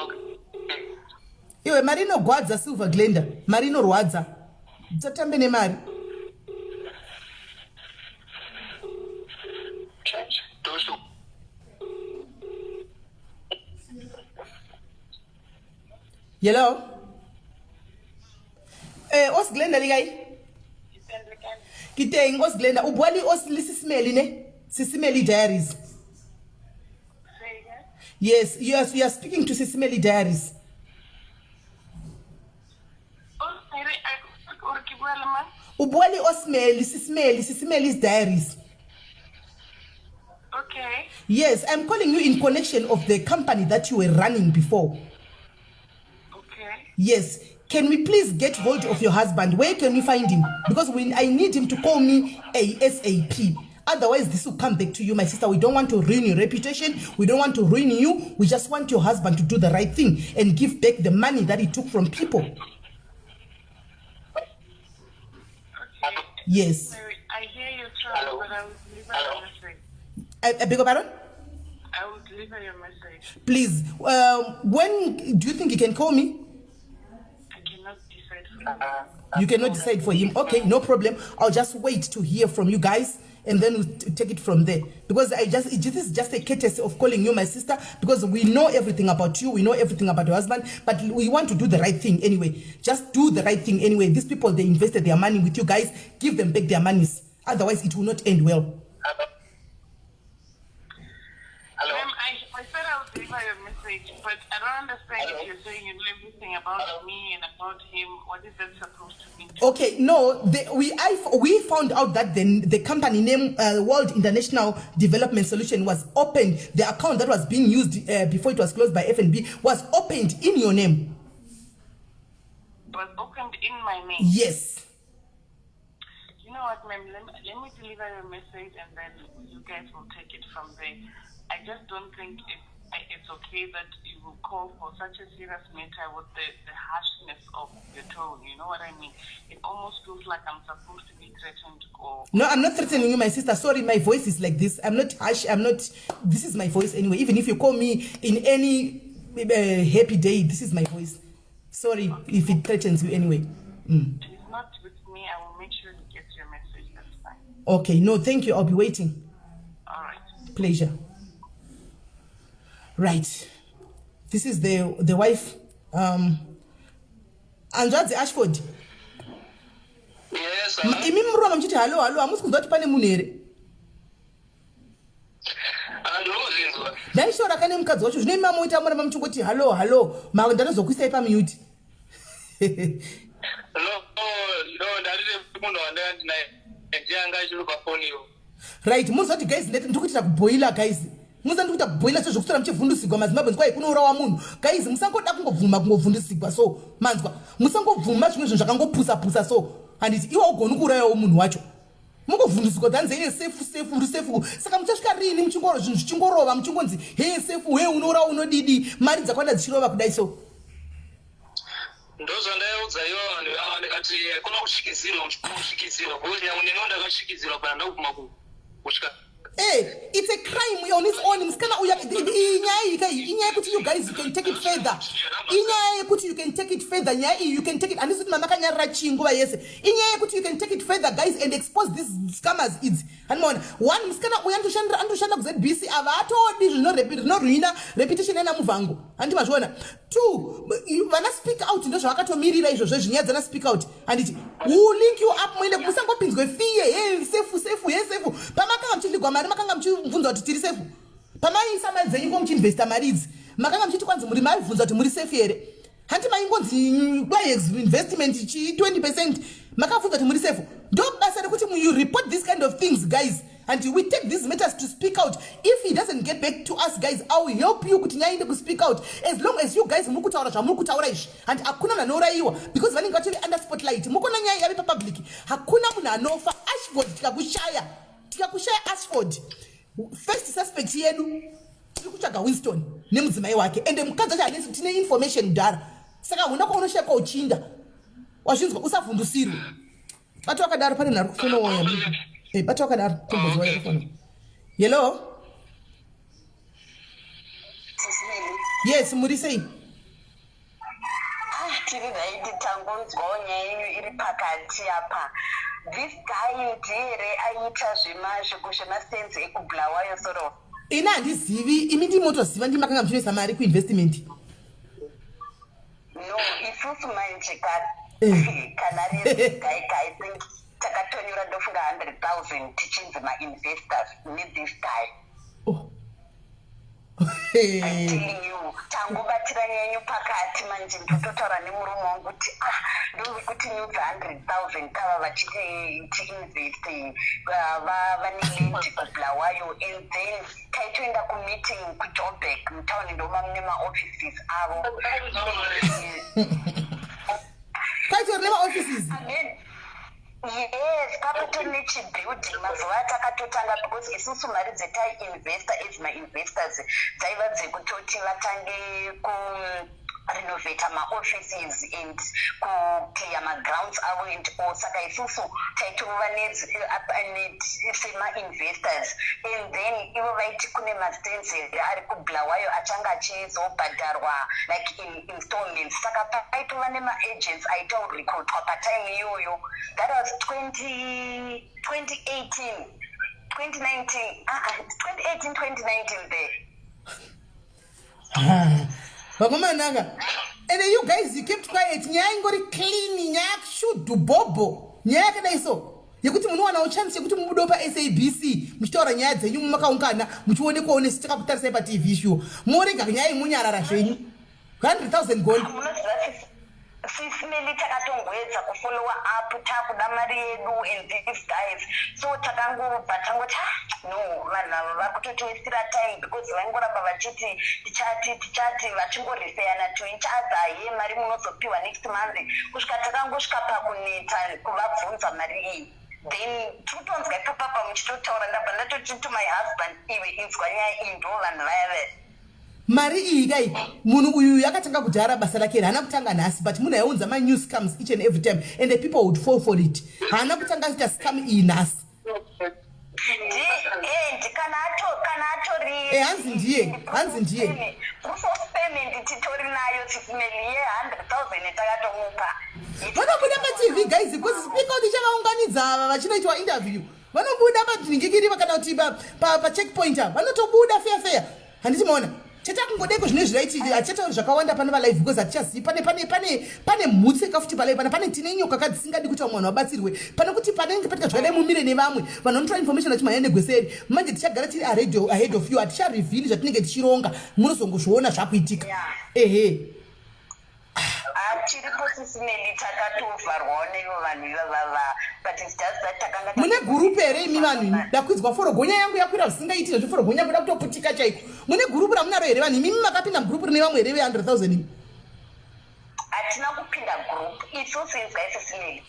Okay.
Iwe, mari inogwadza, Silver Glenda, mari inorwadza, tatambe nemari.
Tosho.
Hello, os Glenda, le kae? Ke teng, os Glenda. O bua le os le Sesimeli, ne Sesimeli Diaries. Yes, you are speaking to Sesimeli Diaries.
Ore ke bua le mang?
O bua le Osmeli, Sesimeli, Sesimeli's Diaries.
Okay.
Yes, I'm calling you in connection of the company that you were running before.
Okay.
Yes, can we please get hold of your husband? Where can we find him? Because I need him to call me ASAP. Otherwise, this will come back to you, my sister. We don't want to ruin your reputation. We don't want to ruin you. We just want your husband to do the right thing and give back the money that he took from people.
Okay.
Yes.
Mary, I hear your trouble, but I will deliver your message.
I beg your pardon?
I will deliver your message.
Please. When do you think you can call me?
I cannot decide for you.
You cannot decide for him. Okay, no problem. I'll just wait to hear from you guys and then we'll take it from there. Because this is just a courtesy of calling you my sister, because we know everything about you, we know everything about your husband, but we want to do the right thing anyway. Just do the right thing anyway. These people, they invested their money with you guys. Give them back their monies. Otherwise, it will not end well.
Hello?
Ma'am, I said I will deliver your message, but I don't understand if you're saying you know everything about me and about him. What is that supposed to mean?
Okay, no, we found out that the company name, World International Development Solution, was opened. The account that was being used before it was closed by FNB was opened in your name.
Was opened in my name?
Yes.
You know what, ma'am, let me deliver your message and then you guys will take it from there. I just don't think it's okay that you will call for such a serious matter with the harshness of your tone. You know what I mean? It almost feels like I'm supposed to be threatened or...
No, I'm not threatening you, my sister. Sorry, my voice is like this. I'm not harsh. I'm not... This is my voice anyway. Even if you call me in any happy day, this is my voice. Sorry if it threatens you anyway.
He's not with me. I will make sure he gets your message. That's fine.
Okay. No, thank you. I'll be waiting.
All right.
Pleasure. Right. This is the wife. Hanzvadzi Ashford.
Yes.
Imi murova muchiti hallo, hallo, hamusi kunzwa kuti pane munhu here?
Handinozinzwa.
Ndaishora kane mukadzi wacho, zvino imi mamoita muramba muchingoti hallo, hallo, ndanozokuisai pamute.
No, ndarire munhu wandanga ndinaye, ndiye anga achiri pafoniyo.
Right, muziva kuti guys, ndiri kuitira kuboila, guys. Musa ndikuita kuboila sezvokuswera muchivhundusigwa maZimbabwe, nzwa kunourawa munhu. Guys, musangoda kungobvuma kungovhundusigwa so, manzwa? Musangobvuma zvimwe zvinhu zvakangopusa-pusa so. Handiti iwe ugoni kuurayawo munhu wacho, mungovhundusigwa dhanzi, heye, safe, safe, uri safe. Saka muchasvika rini muchingoro zvinhu zvichingorova, muchingonzi heye, safe, he, unourawa, unodidi, mari dzakawanda dzichirova kudai so?
Ndozvandaiudza ivo vanhu ava, ndikati kuna kusvikizirwa, kusvikizirwa, because nyange neniwo ndakasvikizirwa pana ndakuguma kusvika.
Hey, it's a crime on its own. Musikana uya, inyaya iyi kai, inyaya yekuti you guys, you can take it further. Inyaya yekuti you can take it further. Nyaya iyi you can take it. Handisi kuti mamakanyarara chii nguva yese. Inyaya yekuti you can take it further, guys, and expose these scammers idzi. Handimaona one musikana uyu anotoshanda kuZBC, ava atodi zvinoruina reputation yana Muvhango. Handiti mazviona? Two, vana Speak Out ndozvavakatomirira izvozvo, zvinyaya dzana Speak Out. Handiti who link you up, muende, musangopinzwe fear, he, safe, safe, he, safe. Pamakanga muchiligwa mari, makanga muchibvunza kuti tiri safe? Pamaiisa mari dzenyu ko muchiinvesta mari idzi, makanga muchiti kwanzi muri maibvunza kuti muri safe here? Hanti maingonzi kwai investment chi 20%, makabvunza kuti muri safe? Ndo basa rekuti you report this kind of things, guys, and we take these matters to Speak Out. If he doesn't get back to us, guys, I will help you kuti nyaya inde kuSpeak Out. As long as you guys muri kutaura zvamuri kutaura izvi, and hakuna munhu anourayiwa, because vanenge vatori under spotlight. Mukona nyaya yave papublic, hakuna munhu anofa. Ashford, tikakushaya, tikakushaya, Ashford, first suspect yedu, tiri kutsvaga Winston nemudzimai wake, ende mukadzi wacho hanesi, tine information kudhara. Saka huna kwaunoshayikwa uchinda, wazvinzwa? Usavhundusirwe. Bata wakadaro, pane munhu ari kufona waya. Bata wakadaro, tombozwa kufona. Hello, yes, muri sei?
Ah, tiri right, tangonzwawo nyaya yenyu iri pakati apa. This guy ndiere aiita zvemasense ekuBulawayo, sort of?
Ini handizivi, imi ndimotoziva, ndi makanga muchinoisa mari kuinvestment.
No, isusu manje kana riri guy, I think takatonyora, ndofunga 100 000, tichinzi mainvestors nethis guy.
Oh.
I'm telling you, tangobatira nyenyu pakati manje, ndototaura nemurume wangu kuti ah, ndovekuti nyudza 100 000 kava vachiti tiinvest, vane land kuBulawayo, and then taitoenda kumeeting kuJoburg mutauni, ndoma mune maoffices avo.
Kwaitori nemaoffices?
Amen. Yes, papatori nechibuilding mazuva atakatotanga because isusu mari dzetaiinvesta as mainvestors dzaiva dzekutoti vatange ku renovata maoffices and kuclear magrounds avo and all. Saka isusu taitova semainvestors and then ivo vaiti kune mastands here ari kuBulawayo achange achizobhadharwa like in installments. Saka paitova nemaagents aitorekrutwa patime iyoyo. That was 20, 2018, 2019, 2018, 2019 there.
Vakomanaka, and you guys, you kept quiet. Nyaya ingori clean, nyaya shudu bhobho, nyaya yakadai so yekuti munowanawo chance yekuti mubudewo paSABC muchitaura nyaya dzenyu, makaungana muchionekwawo nesu takakutarisai paTV. Shuwa, morega nyaya imunyarara zvenyu, 100 000 gone.
Munoziva, Sis Melly, takatongoedza kufollowa up, takuda mari yedu and these guys, so takangobva tangoti, "Ah, no, vanhu ava vari kutotiwastira time," because vaingoramba vachiti tichati, tichati, vachingorefeyana to each other, ye mari munozopiwa next month, kusvika takangosvika pakuneta kuvabvunza mari iyi. Then tikutonzwa ipapapa muchitotaura, ndabva ndatoti to my husband, "Iwe, inzwa nyaya iyi, ndo vanhu vaya vaya."
Mari iyi kai, munhu uyu yakatanga kudhara basa rake, haana kutanga nhasi, but munhu aiunza manew scams each and every time and the people would fall for it. Haana kutanga achiita scam iyi nhasi.
And kana atori
Hanzi ndiye, hanzi ndiye.
Proof of payment titori nayo, Sis Melly, ye100 000 takatomupa.
Vanobuda paTV, guys, because Speak Out ichavaunganidza ava vachinoitwa interview. Vanobuda panhingikiri kana kuti pacheckpoint ava vanotobuda feya feya, handiti maona? Chatakungodeko zvine zviraiti, hatichatauri zvakawanda pane valive because hatichazivi pane mhutsi yakafuti palive pana pane tine nyoka kadzisingadi kuti vamwe vanhu vabatsirwe. Pane kuti panenge patika zvakadai, mumire nevamwe vanhu vanotora information vachimhanya negweseri. Manje tichagara tiri ahead of you, haticharivhili zvatinenge tichironga, munozongozviona zvakuitika. Ehe.
Tiripo, Sis Melly, takatovharwawo nevo vanhu ivavava, but it's just that takanga
Mune gurupu here imi vanhu imi? Ndakwidzwa forogonya yangu yakwira zvisingaiti zvezviforogonya kuda kutoputika chaiko. Mune gurupu ramunaro here vanhu imimi? Makapinda mugurupu rine vamwe here ve100 000 imi?
Hatina kupinda group isusu. Inzwa, Sis Melly,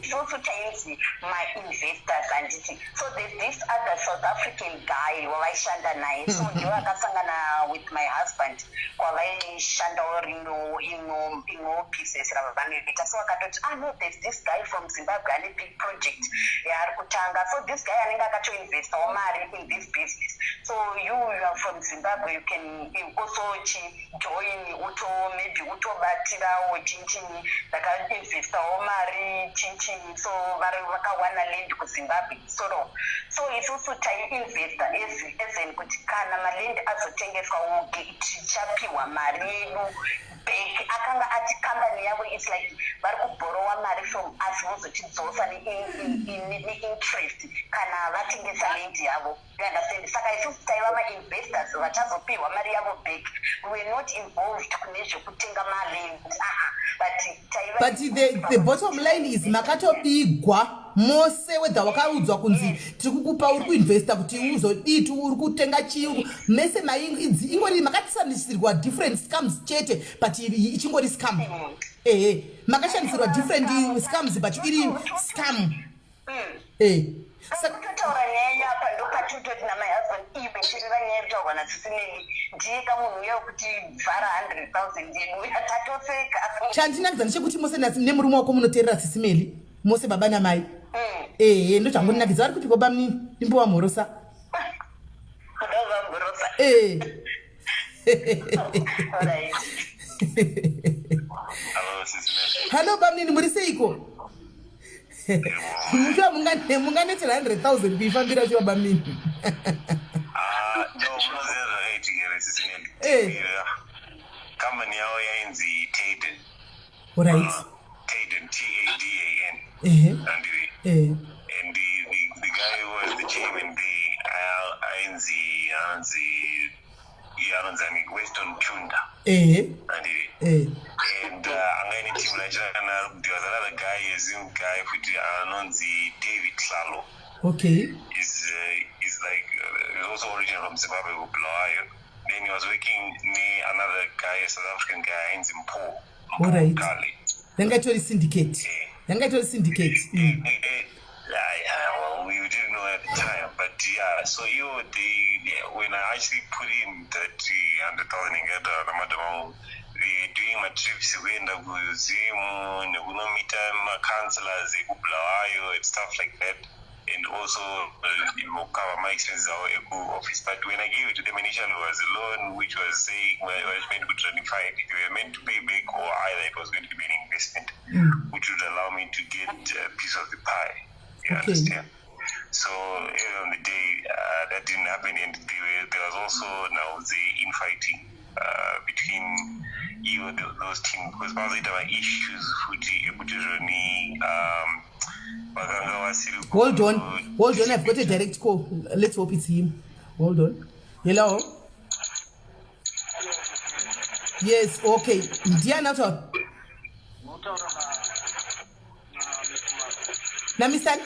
isusu tainzi mainvestors, handiti? So there's this other South African guy wavaishanda naye, so ndiwo akasangana with my husband kwavaishandawo rino ino business ravanoita. So akatoti, "Ah, no, there's this guy from Zimbabwe ane big project yaari kutanga." So this guy anenge akatoinvestawo mari in this business. "So you are from Zimbabwe, you can also chijoin, uto maybe utobatirawo chinchinyi." Ndakainvestawo mari chinchinyi, so vari vakawana land kuZimbabwe sort of. So isusu taiinvesta as in kuti kana maland azotengeswa, tichapiwa mari yedu back. Akanga ati kambani yavo, it's like vari kubhorowa mari from us, vozotidzosa neinterest kana vatengesa land yavo, you understand? Saka isusu taiva mainvestors vachazopiwa mari yavo back. We were not involved kune zvekutenga maland, aa, but taiva
But the bottom line is makatobigwa mose, whether wakaudzwa kunzi tiri kukupa, uri kuinvesta kuti uzodii, uri kutenga chii, mese ingori makatishandisirwa different scams chete, but ichingori scam. Ehe, makashandisirwa different scams, but iri scam.
Kutotaura nyaya yapa ndopatototi namy husband, "Iwe, chirira nyaya yekutaurwa naSis Melly, ndiye kamunhu uya wekuti vhara 100 000 yedu." Tatoseka.
Chandinakidza ndechekuti mose nemurume wako munoteerera Sis Melly, mose baba namai. Ehe, ndozvangondinakidza. Vari kupiko bamnini? Ndimbowamhorosa.
Kuda kuvamhorosa?
Ee.
Alright.
Hello, Sis Melly.
Hallo bamnini, muri seiko? Mushuwa munganetsera 100 000 kuifambira shuwa, bamnini?
Ah, no, munoziva zvakaitika here, Sis Melly?
Eh.
Company yavo yainzi Taden. Taden, T-A-D-A-N. Andiri. And the guy who was the chairman there, ainzi, anzi, iye anonzi ani, Weston Tunda. Andiri. And anga ine team rachirana naro. There was another guy, a Zim guy, futi anonzi David Tlalo. Is like he's also originally from Zimbabwe, Bulawayo. Then he was working near another guy, a South African guy, ainzi Mpo.
Alright.
Kale.
Ranga itori syndicate. Yanga itori syndicate.
Yeah, yeah, well, we didn't know at the time, but yeah, so you they when I actually put in that 100,000 ingada namadam, they doing my trips kuenda kuZimu nekunomita ma-councillors ekuBulawayo and stuff like that, and also cover my expenses avo eku-office. But when I gave it to them initially, it was a loan which was saying, well, was meant to ratify it. They were meant to pay back, or either it was going to be an investment which would allow me to get a piece of the pie. You understand? So on the day that didn't happen, and there was also now the infighting between you and those teams, because pazoita maissues futi ekuti zvoni vakanga vasiri.
Hold on, hold on, I've got a direct call. Let's hope it's him. Hold on. Hello? Yes, okay, ndiani ataura? Namisani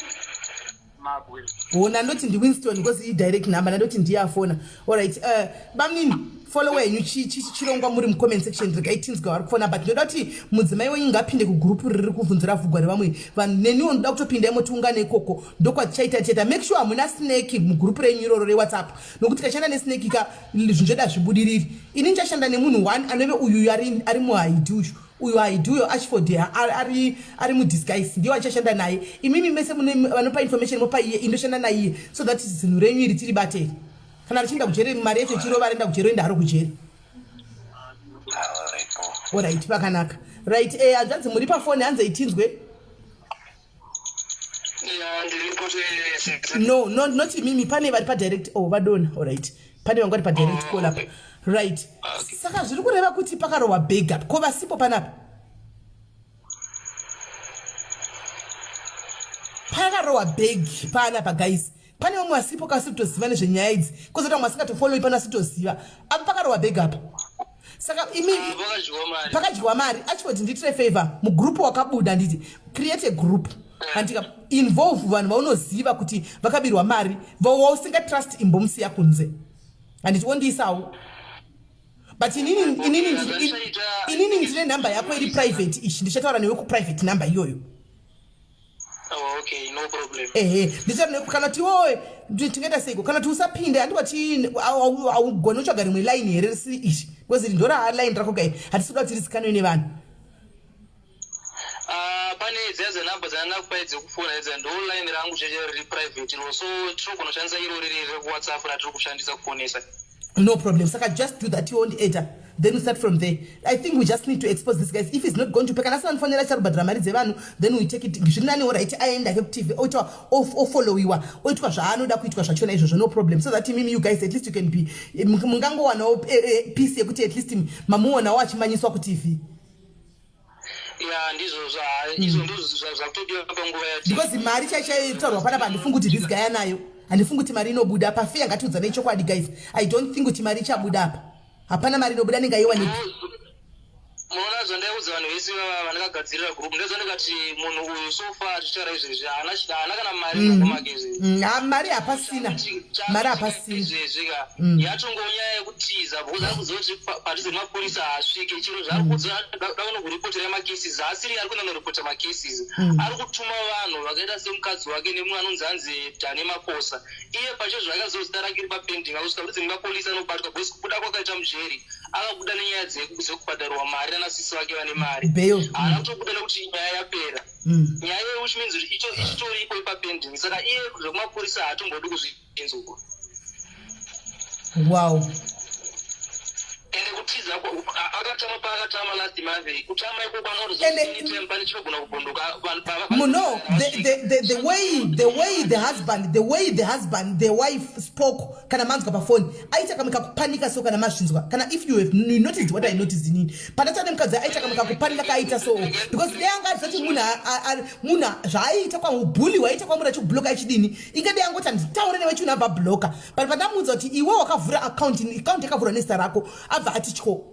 ona, ndoti ndiWinston because idirect number, ndandoti ndiye afona. Alright, bamnini, follow wenyu chirongwa muri mucomment section. Regai tinzwa vari kufona, but ndoda kuti mudzimai wenyu ngapinde kugurupu riri kubvunzira vhugwa revamwe vanhu. Neniwo ndoda kutopinda imo, tiungane ikoko. Ndokwatichaita cheta. Make sure hamuna snake mugurupu renyu iroro reWhatsApp, nokuti kashanda nesnake ka, zvinhu zvedu hazvibudiriri. Ini ndichashanda nemunhu one anove uyu ari muhaidi uyu, uyu haidi uyo, Ashford, ari mudisguise, ndiye wachashanda naye. Imimi mese mune vanopa information, mopa iye, indoshanda naiye, so that zinhu renyu iri tiri bateri. Kana richienda kujere, mari yacho ichirova, rienda kujere, oenda haro kujere. Alright, pakanaka. Right, hanzvanzi, muri pafoni, hanze itinzwe. No, not imimi, pane vari padirect. Oh, vadona. Alright, pane vanga vari padirect call apa. Right, saka zviri kureva kuti pakarohwa bhega ko vasipo panapa pakarohwa bhegi panapa. Guys, pane vamwe vasipo kasiri kutoziva nezvenyaya idzi, kozoti vamwe vasingatofollowi pano asiri kutoziva. Apa pakarohwa bhegi apa, saka imi pakadyiwa mari. Achifoti ndiitire favor, mugroup wakabuda, nditi create a group, handika involve vanhu vaunoziva kuti vakabirwa mari. Wausingatrust, imbomusiya kunze, handiti? Wondiisawo, but inini ndine nhamba yako iri private ichi, ndichataura newe kuprivate number iyoyo.
Oh, okay, no problem.
Ehe, ndichataura newe. Kana tiwowe tingaita seiko? Kana ti usapinde, handiwati augoni kutsvaga rimwe line here risiri ichi? Because iri ndora line rako kai, hatisi kuda kuti rizikanwe nevanhu.
Ah, pane dziya dzenhamba dzandinakupai dzekufona idza, ndo line rangu chete riri private iro, so tinogona kushandisa iro riri rekuWhatsApp ratiri kushandisa kufonesa.
No problem. Saka just do that, you won't enter, then we start from there. I think we just need to expose this guys. If he's not going to pay, kana asina anofanira charubhadhara mari dzevanhu, then we take it. Zviri nani, alright, aenda ke kuTV, oitwa ofollowiwa, oitwa zvaanoda kuitwa zvachona izvozvo, no problem, so that imimi, you guys, at least you can be, mungangowanawo peace yekuti at least mamuonawo achimanyiswa kuTV.
Ya, ndizvo izvo, ndizvo zvakutodiwa panguva yati.
Because mari chaichaitaurwa panapa, handifungi kuti this guy anayo. Handifungi kuti mari inobuda pafair. Ngatiudzanei chokwadi, guys. I don't think kuti mari ichabuda apa. Hapana mari inobuda, anenge aiwanepi?
Munoona, zvandaiudza vanhu vese vandakagadzirira group, ndezvandikati munhu uyu so far tichitaura izvezvi haana kana mari mumaoko make izvezvi.
Mari hapasina, mari hapasina.
Izvezvi ka, yatongova nyaya yekutiza, because ari kuziva kuti padhuze nemapurisa haasvike. Chero zvaari kuudza dakunokuripotera macases, haasiri ari kuenda noripota macases. Ari kutuma vanhu vakaita semukadzi wake nemumwe anonzi anzi Dane Makosa. Iye pacho zvakaziva zita rake riri papending, akusvika kuti nemapolisi anobatwa, because kubuda kwakaita mujeri, akabuda nenyaya dzekubhadharwa mari nanasisi vake vane mari.
Bail.
Haana kutobuda nekuti nyaya yapera. Nyaya iyoyo, which means kuti ichitoripo ipapending, saka iye zvekumapurisa haatombodi kuzvinzwa. Ende kutiza akatama, paakatama last month, kutama ikoko anotoziva pane chinogona kubondoka vanhu
No, the way the husband, the wife spoke, kana manzwa pafoni, aita kamwe kakupanika. So kana mazvinzwa, kana if you have you noticed what I noticed inini, pandataura nemukadzi, aita kamwe kakupanika kaaita. So because dai anga azoti munhu munhu zvaaiita kwamubhuli waiita kwamuri achikubloka achidini, inge dai angoti handitaure newe chinhu, abva bloka. But pandamuudza kuti iwe wakavhura account, account yakavhurwa nezita rako, abva ati tyo.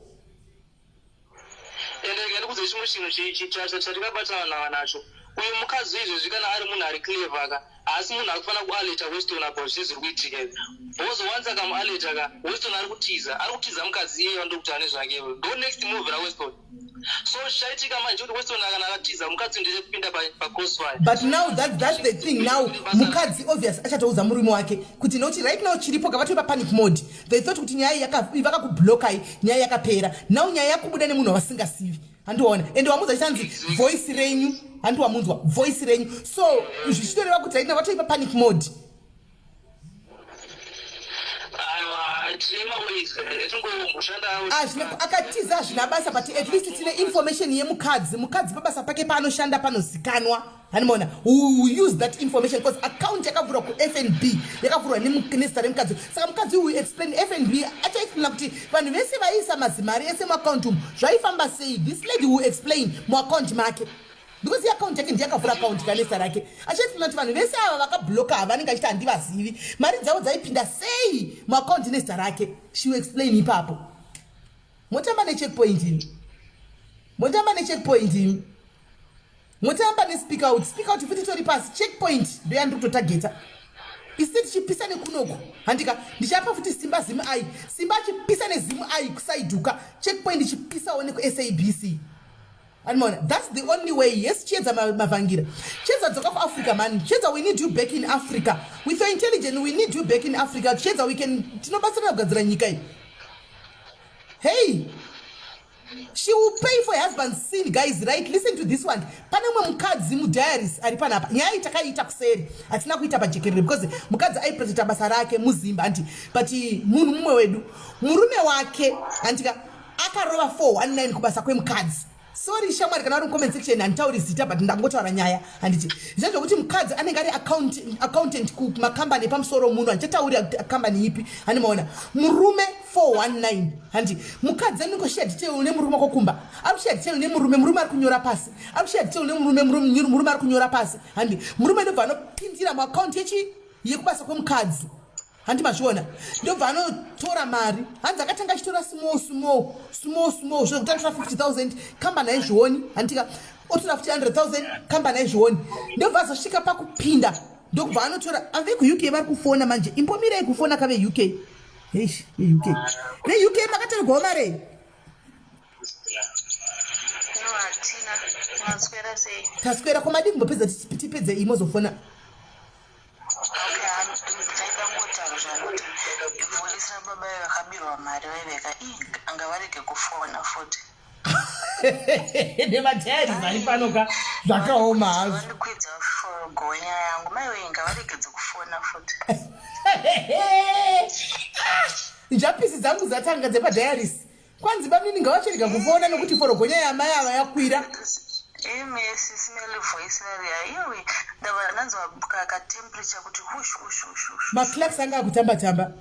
Ende rega ndikudze chimwe chinhu chatingabatana nacho. Uyu mukadzi izvezvi, kana ari munhu ari clever ka. Haasi munhu ari kufanira kualeta Weston about zvese zviri kuitika izvi, because once akamualeta ka, Weston ari kutiza, ari kutiza mukadzi iyeye wandiri kutaura nezvake. Ndo next move raWeston. So zvichaitika manje kuti Weston kana akatiza, mukadzi ndechekupinda pacrossfire.
But now that's the thing now. Mukadzi obvious achatoudza murume wake kuti, nokuti right now chiripo ka, vatori papanic mode. They thought kuti nyaya vakakublokai, nyaya yakapera. Now nyaya yakubuda nemunhu wavasingasivi, handiwaona? Ende wamunzwa chichanzi voice renyu, handiwamunzwa voice renyu? So zvichitoreva kuti right now vatori papanic mode.
Aiwa, tine maways etingomboshanda.
Akatiza hazvina basa, but at least tine information yemukadzi. Mukadzi pabasa pake paanoshanda panozikanwa, hanimona? We use that information because account yakavhurwa kuFNB, yakavhurwa nezita remukadzi. Saka mukadzi uyu explain FNB, achaexplaina kuti vanhu vese vaiisa mazimari ese muaccount umu zvaifamba sei. This lady will explain muaccount make, because iaccount yake, ndiyakavhura account kanezita rake. Achaexplaina kuti vanhu vese ava vakabloka, havanenge achiti handivazivi, mari dzavo dzaipinda sei muaccount nezita rake. She will explain ipapo. Motamba necheckpoint imi, motamba necheckpoint imi, motamba nespeak out. Speak out futi tori pasi. Checkpoint ndoyandiri kutotageta isi tichipisa nekunoku, handika? Ndichapa futi Simba Zimu ai, Simba achipisa neZimu ai kusaiduka, checkpoint ichipisawo nekuSABC, animaona? That's the only way. Yes, Chiedza Mavhangira, Chiedza, dzoka kuAfrica man. Chiedza, we need you back in Africa with your intelligence. We need you back in Africa, Chiedza. We can, tinobatsirana kugadzira nyika iyi. Hey, she will pay for her husband's sin, guys. Right, listen to this one. Pane umwe mukadzi mudiaries ari panapa. Nyaya iyi takaiita kuseri, hatina kuita pajekerere because mukadzi aiprotecta basa rake muzimba, hanti? But munhu mumwe wedu, murume wake, handika, akarova 419 kubasa kwemukadzi. Sorry shamwari, kana vari mucomment section, handitauri zita, but ndangotaura nyaya, handiti? Zvezvokuti mukadzi anenge ari accountant kumakambani epamusoro muno, handichatauri kambani ipi, handimaona? Murume 419, handi? Mukadzi anongoshare detail nemurume wako kumba, ari kushare detail nemurume, murume ari kunyora pasi, ari kushare detail nemurume, murume ari kunyora pasi, handi? Murume ndobva anopindira muakaunti yechi yekubasa kwemukadzi, handi mazviona? Ndobva anotora mari. Hanzi akatanga achitora small small, small small, zvokuti anotora 50 000, kambani haizvioni, handika? Otora futi 100 000, kambani haizvioni. Ndobva azosvika pakupinda, ndokubva anotora. Ave kuUK vari kufona manje, imbomirai kufona kave UK. Heish, veUK, veUK makatorerwawo mari?
No, hatina. Maswera sei?
Taswera. Komadi kumbopedza, tipedze imozofona.
Okay, taida kungotaura zvangu kuti voice rababa vakabirwa mari vaiveka ii, ngavarege kufona futi.
Nemadiaries ari pano ka, zvakaoma hazvo.
Vandikwidza gonya yangu, maiwe, ngavaregedze kufona futi.
Njapisi dzangu dzatanga dzepadiaries. Kwanzi bamnini ngavachirega kufona nokuti forogonya yamai ava yakwira.
Imi sisimeli, voice rariya, iwe, ndabva ndanzwa katemperature kuti hush hush hush hush.
Maclarks anga akutamba tamba.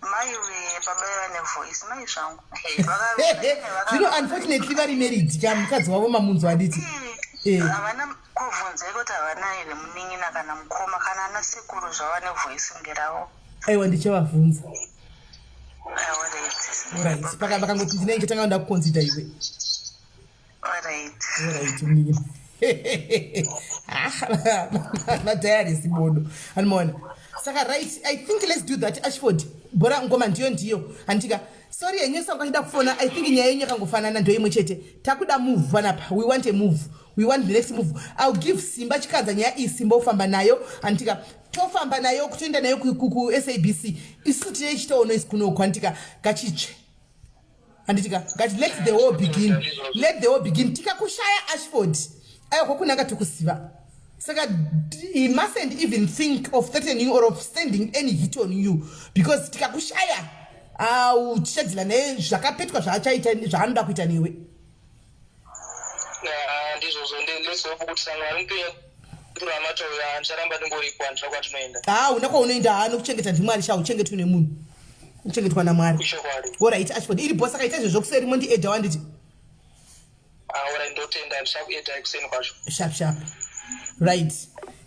Maiwe, baba vaiva nevoice, mai zvangu.
Zvino unfortunately vari married ka, mukadzi wavo mamunzwa, handiti?
Eh. Havana kuvhunzai kuti havana here munin'ina kana mukoma kana ana sekuru zvava nevoice ngeravo?
Aiwa, ndichavabvunza. Alright, paka vakangoti ndinenge tanga nda kuconsider iwe.
Alright.
Alright, munini. Madiaries bodo, anomaona? Saka right, I think let's do that. Ashford, bhora ngoma ndiyo ndiyo, handika? Sorry yenyu, sanga achida kufona. I think nyaya yenyu yakangofanana, ndo imwe chete. Takuda move panapa. We want a move, we want the next move. I'll give Simba Chikanza nyaya iyi. Simba ofamba nayo, handika? Tofamba nayo, kutoenda nayo kuSABC. Isusu tine chitaono isi kunoku, handika? Ngachitsve, handitika? Ngati let the war begin, let the war begin. Tikakushaya, Ashford, aiwa, kwakunanga tokuziva. Saka he mustn't even think of threatening or of sending any hit on you, because tikakushaya, au tichadzila naye zvakapetwa zvaachaita, zvaanoda kuita newe.
Ndizvozvo. Let's hope kuti sangano mupenyu ramatauya, ndicharamba ndingoripo, handina kwandinoenda.
Ha, una kwaunoenda? Ha, nokuchengeta ndimwari sha, uchengetwe nemunhu, uchengetwa naMwari.
Ichokwadi.
Alright, Ashford, iri boss. Akaita izvozvo kuseri mondiedha, wanditi?
Alright, ndotenda, ndichakuedai kuseni kwacho.
Sharp sharp. Right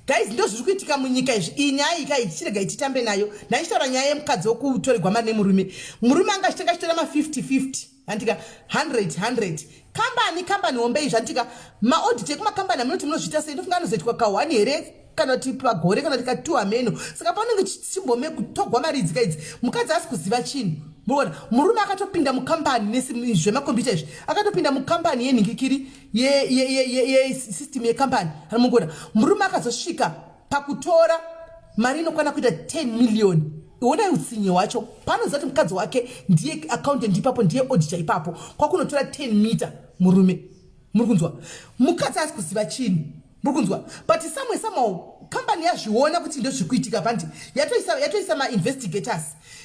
guys, ndo zviri kuitika munyika izvi. Iyi nyaya iyi kai, tichirega titambe nayo. Ndaichitaura nyaya yemukadzi wekutorerwa mari nemurume. Murume anga achitenga, achitora ma50 50, handika? 100 100. Kambani, kambani hombe izvi, handika? Maaudit ekumakambani amunoti munozviita sei? Ndofunga anozoitwa ka1 here? Kana kuti pagore kana kuti katu hameno. Saka panenge chimbome kutogwa mari idzi kaidzi, mukadzi asi kuziva chinhu. Muona murume akatopinda mukambani nezvemakombiyuta izvi, akatopinda mukambani yenhingikiri yesystem yekambani. Mungona murume akazosvika pakutora mari inokwana kuita 10 million. Onai utsinye hwacho. Paanoziva kuti mukadzi wake ndiye accountant ipapo, ndiye auditor ipapo, kwakunotora 10 meter murume. Muri kunzwa? Mukadzi asi kuziva chinhu. Muri kunzwa? But somewhere somehow kambani yazviona kuti ndozviri kuitika pandi yatoisa mainvestigators.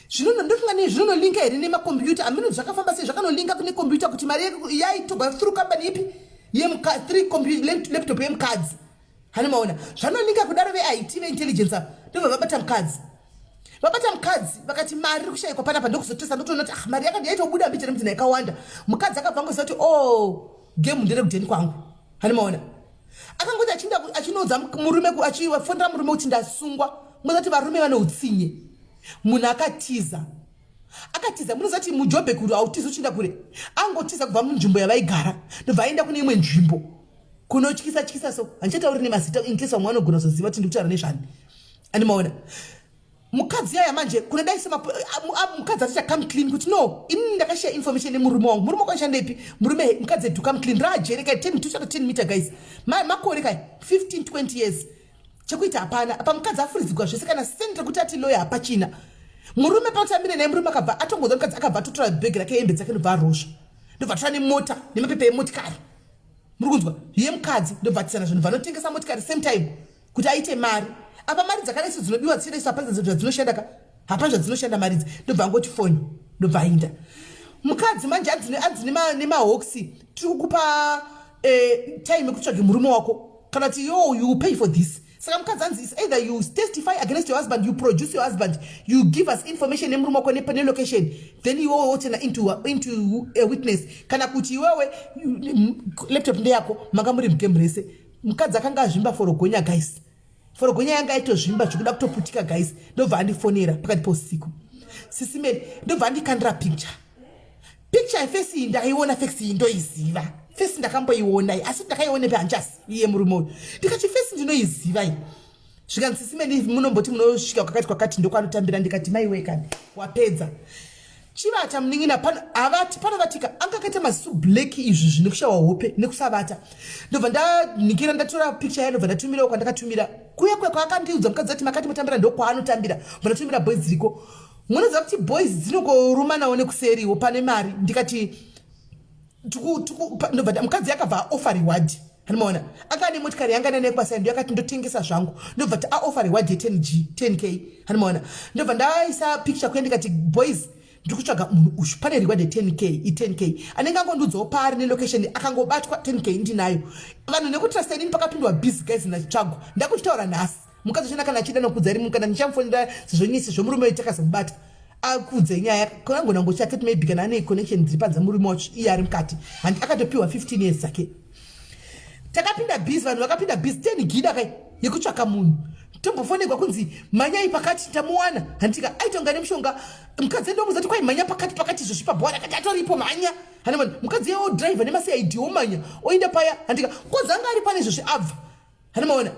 Zvino ndofunga nei zvinonolinka here nemakombiyuta amino, zvakafamba sei zvakanolinka kune kombiyuta kuti mari yaitogwa through kambani ipi, three laptop yemukadzi. Hani maona zvanolinka kudaro? VeIT, veintelligence ava ndobva vabata mukadzi. Vabata mukadzi, vakati mari iri kushayikwa panapa. Ndokuzotesa, ndotoona kuti ah, mari yakati yaitobuda mbijana mudzina yakawanda. Mukadzi akabva angoziva kuti o oh, game nderekudheni kwangu. Hani maona akangoti achinda achinoudza murume, achifonera murume kuti ndasungwa. Muzati varume vane utsinye. Munhu akatiza, akatiza. Munoziva kuti muJobek uri hautizi uchienda kure. Angotiza kubva munzvimbo yavaigara, ndobva aenda kune imwe nzvimbo kunotyisa tyisa. So handichatauri nemazita in case vamwe vanogona kuzoziva kuti ndikutaura nezvani. Andimaona mukadzi yaya manje kunodai mukadzi aticha come clean kuti no, inini ndakashare information nemurume wangu. Murume wako anoshandepi? Murume, mukadzi edu come clean raajere kai 10 tuchata 10 meter guys, makore kai 15 20 years, chekuita hapana. Apa mukadzi afuridzigwa zvese, kana sendi rekuti ati loya hapachina. Murume pautambire naye, murume akabva atongoza mukadzi, akabva atotora bhegi rake, hembe dzake, ndobva arosva, ndobva atora nemota nemapepa emotikari. Muri kunzwa? Yemukadzi. Ndobva atisana zvinhu, vanotengesa motikari same time kuti aite mari. Apa mari dzakadai dzinobiwa dzichidaiswa, hapana zvadzinoshanda ka, hapana zvadzinoshanda mari idzi. Ndobva angoti foni, ndobva ainda. Mukadzi manje anzi nemahoksi, tiri kukupa time yekutsvage murume wako, kana kuti yo, you pay for this. Saka mukadzi anzi is either you testify against your husband, you produce your husband, you give us information nemurume wako nelocation, then iwewe wotena into a witness, kana kuti iwewe laptop ndeyako, manga muri mugame rese. Mukadzi akanga azvimba forogonya guys, forogonya yanga aitozvimba zvekuda kutoputika guys. Ndobva andifonera pakati pousiku, sisimeni. Ndobva andikandira picture. Picture yeface iyi ndaiona, face iyi ndoiziva, face ndakamboiona iyi, asi ndakaionepi handichazivi iye murume uyu. Ndikati face ndinoiziva iyi. Zvikanzi, sisimeni, munomboti munosvika kwakati kwakati, ndokwanotambira. Ndikati maiwe kani, wapedza, chivata munin'ina. Pano havati panovatika, anga akaita maziso black izvi zvine kushawa hope nekusavata. Ndobva ndanikira, ndatora picture yayo, ndobva ndatumirawo kwandakatumira kuya kuya kwaakandiudza mukadzi ati makati mutambira, ndokwaanotambira. Bva ndatumira boys dziriko. Munoziva kuti boys dzinokorumanawo nekuseriwo pane mari. Ndikati ndobva mukadzi akabva aoffer reward. Handimaona anga ane motikari yanga nene kwasai, ndo yakati ndotengesa zvangu. Ndobva ti aoffer reward ye10 g, 10K. Handimaona ndobva ndaisa picture kuya, ndikati boys, ndiri kutsvaga munhu uyu, pane reward ye10K, i10K. Anenge angondiudzawo paari nelocation, akangobatwa, 10K ndinayo. Vanhu nekutrusta inini, pakapindwa busy guys, nachitsvagwa. Ndakuchitaura nhasi, mukadzi uchina kana achida nokudza iri, kana ndichamufonera sezvo ini, sezvo murume wedu takazomubata, akudze nyaya kanangona ngochake kuti maybe kana ane connection dziri panze, murume wacho iye ari mukati. Handi akatopiwa 15 years dzake. Takapinda busy, vanhu vakapinda busy, 10 gida kai yekutsvaka munhu. Tombofonegwa kunzi mhanyai pakati, tamuwana. Handika aitonga nemushonga mukadzi. Ndomuza kuti kwai mhanya pakati pakati izvozvi pabhora, akati atoripo, mhanya. Hanimani mukadzi yewo driver nemaCID omanya oenda paya. Handika kodzi anga ari pane izvozvi abva. Handimaona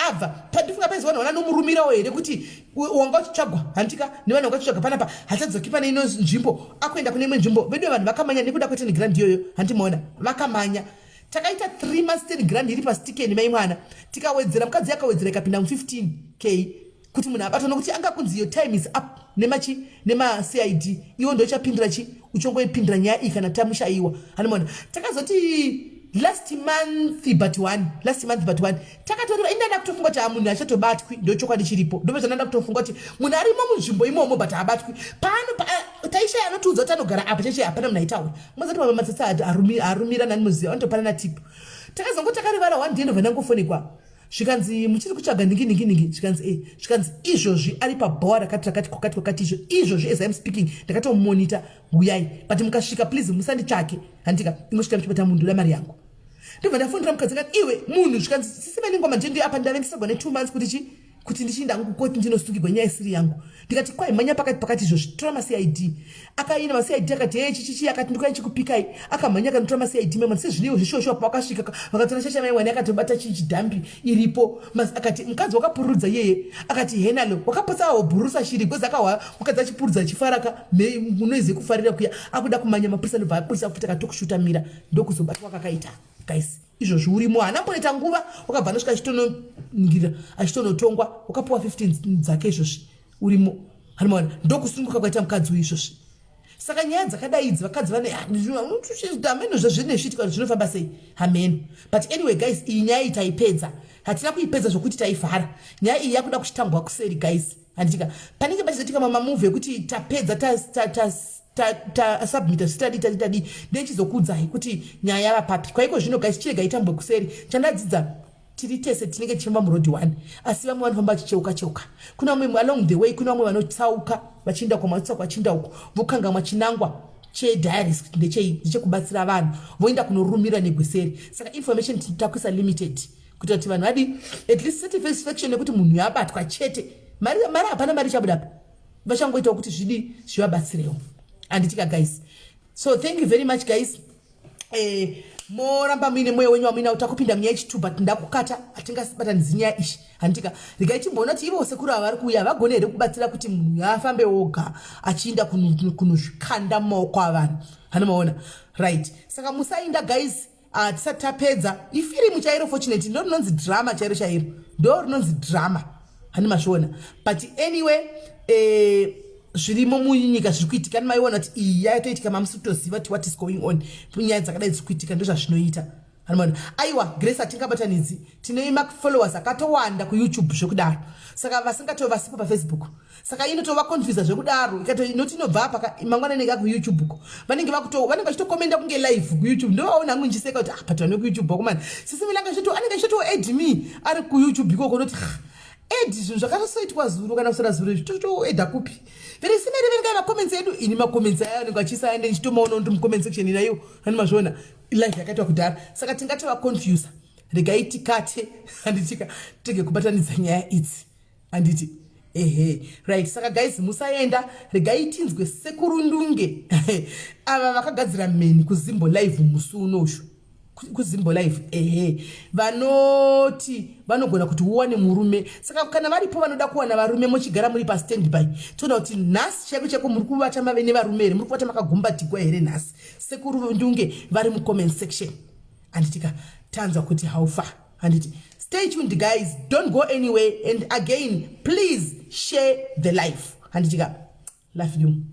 abva pandifunga paizowana vana nomurumirawo here kuti wanga uchitsvagwa, handika nevanhu vanga uchitsvaga panapa, hachadzoki pane ino nzvimbo, akuenda kune imwe nzvimbo. Vedu vanhu vakamanya nekuda kwe10 grand iyoyo. Handimaona vakamanya, takaita 3 months, 10 grand iri pastikeni mai mwana. Tikawedzera, mukadzi akawedzera ikapinda mu15 K kuti munhu abatwa, nokuti anga kunzi your time is up nemachi nemaCID. Iwo ndochapindura chi uchongoipindura nyaya iyi kana tamushaiwa. Hanimona takazoti last month but one, last month but one, takatoreva. Indanda kutofunga kuti munhu achatobatwi, ndochokwadi chiripo. Ndobva zvandanda kutofunga kuti munhu arimo munzvimbo imomo, but haabatwi pano. Taishaya anotiudza kuti anogara apa cheche, hapana munhu aitaura. Mozati mama matsotsi arumira nani, muziva vanotopanana tip. Takazongo takarivara one day, ndobva ndangofonekwa, zvikanzi muchiri kutsvaga ningi ningi ningi. Zvikanzi e, zvikanzi izvozvi ari pabhowa rakati rakati kwakati kwakati, izvo izvozvi as I'm speaking ndakatomonita, uyai. But mukasvika please musanditsvake, handika ingosvika muchibata munhu, ndoda mari yangu. Ndobva ndafonera mukadzi akati iwe munhu. Zvikanzi sisi vane ngoma njende apa, ndave ndisagwa ne2 months kuti chi. Kuti ndichiinda hangu kukoti ndinosungirwa nyaya isiri yangu. Ndikati, "Kwai, manya pakati pakati izvozvi, tora maCID." Akaina maCID, akati, "He, chichichi." Akati, "Ndikuya ndichikupikai." Akamhanya akanotora maCID memwana sezvineiwo zvishosho. Pawakasvika vakatora shasha mai mwana, akatobata chidhambi iripo. Akati, "Mukadzi wakapururudza iyeye." Akati, "Henalo wakapotsa ahobhurusa shiri gozi." Akahwa mukadzi achipurudza achifaraka, noise yekufarira kuya, akuda kumanya, mapurisa ndobva apurisa futi, akatokushuta mira. Ndokuzobatwa kakaita, guys. Izvozvi urimo, haana mbonoita nguva, wakabva anosvika achitononingira, achitonotongwa, wakapiwa 15 dzake. Izvozvi urimo, hanimaona. Ndokusununguka kwaita mukadzi uyu izvozvi. Saka nyaya dzakadai idzi, vakadzi vane hameno zvazvine zvichiitika kuti zvinofamba sei, hameno. But anyway, guys, iyi nyaya iyi taipedza, hatina kuipedza zvokuti taivhara. Nyaya iyi yakuda kuchitambwa kuseri, guys, handitika? Panenge pachizoitika mamamovie ekuti tapedza, tasubmita, zvisitadi tadi tadi, ndechizokuudzai kuti nyaya yava papi. Kwaiko zvino, guys, chirega itambwe kuseri. Chandadzidza, tiri tese tinenge tichifamba muroad one, asi vamwe vanofamba vachicheuka cheuka. Kuna vamwe along the way, kuna vamwe vanotsauka vachienda kwamatsauka, vachienda uko, vokangamwa chinangwa chediaries kuti ndechei, ndechekubatsira vanhu, voenda kunorumira negweseri. Saka information takuisa limited kuitira kuti vanhu vadi at least satisfaction yekuti munhu yabatwa chete. Mari, mari hapana, mari ichabudapo, vachangoitawo kuti zvidi zvivabatsirewo, handitika, guys? So thank you very much, guys. Moramba muine mwoyo wenyu wamuina kuti takupinda munyaya yechitu, but ndakukata, hatingasibatanidzi nyaya ishi, handitika? Regai timboona kuti ivo sekuru ava vari kuuya vagone here kubatsira kuti munhu afambe oga achiinda kunozvikanda mumaoko avanhu, hanomaona? Right, saka musainda, guys. Tisati tapedza, ifirimu chairo, fortunate, ndo rinonzi drama chairo chairo, ndo rinonzi drama, hani mazviona? But anyway, zvirimo munyika zviri kuitika, nimaiona kuti iyi yatoitika, mamusi kutoziva kuti what is going on. Nyaya dzakadai dziri kuitika, ndozvazvinoita, anomaona? Aiwa, Grace, hatingabatanidzi, tine mafollowers akatowanda kuYouTube zvekudaro, saka vasingatova vasipo paFacebook, saka inotovaconfusa zvekudaro. Inoti inobva apa, mangwana inenge akuYouTube ko, vanenge vachitokomenda kunge live kuYouTube. Ndovaona hangu ndichiseka kuti, "Ah, but vane kuYouTube vakomana." Sisi Milanga anenge achitotiwo, "Add me," ari kuYouTube ikoko. Noti add zvinhu zvakatosoitwa zuro kana kusora zuro izvi, totoedha kupi? Veresimeri, verengai macomments edu. Ini macomments aya anenge achiisa, ande ndichitomaona ndi mucomment section inaiwo, ani mazviona? Live yakaitwa kudhara, saka tingatovaconfusa. Regai tikate, handitika? Tege kubatanidza nyaya idzi, handiti? Ehe, right. Saka guys, musaenda, regai tinzwe sekurundunge ava vakagadzira mheni kuZimbo Live musi unoshu kuZimbo Live. Ehe, vanoti vanogona kuti uwane murume, saka kana varipo vanoda kuwana varume, muchigara muri pastandby, toona kuti nhasi chaiko chaiko muri kuvata mave nevarume here, muri kuvata makagumbatigwa here nhasi. Sekuru Ndunge vari mucomment section, handitika? Tanzwa kuti how far, handiti? Stay tuned, guys, don't go anywhere, and again, please share the live, handitika? Love you.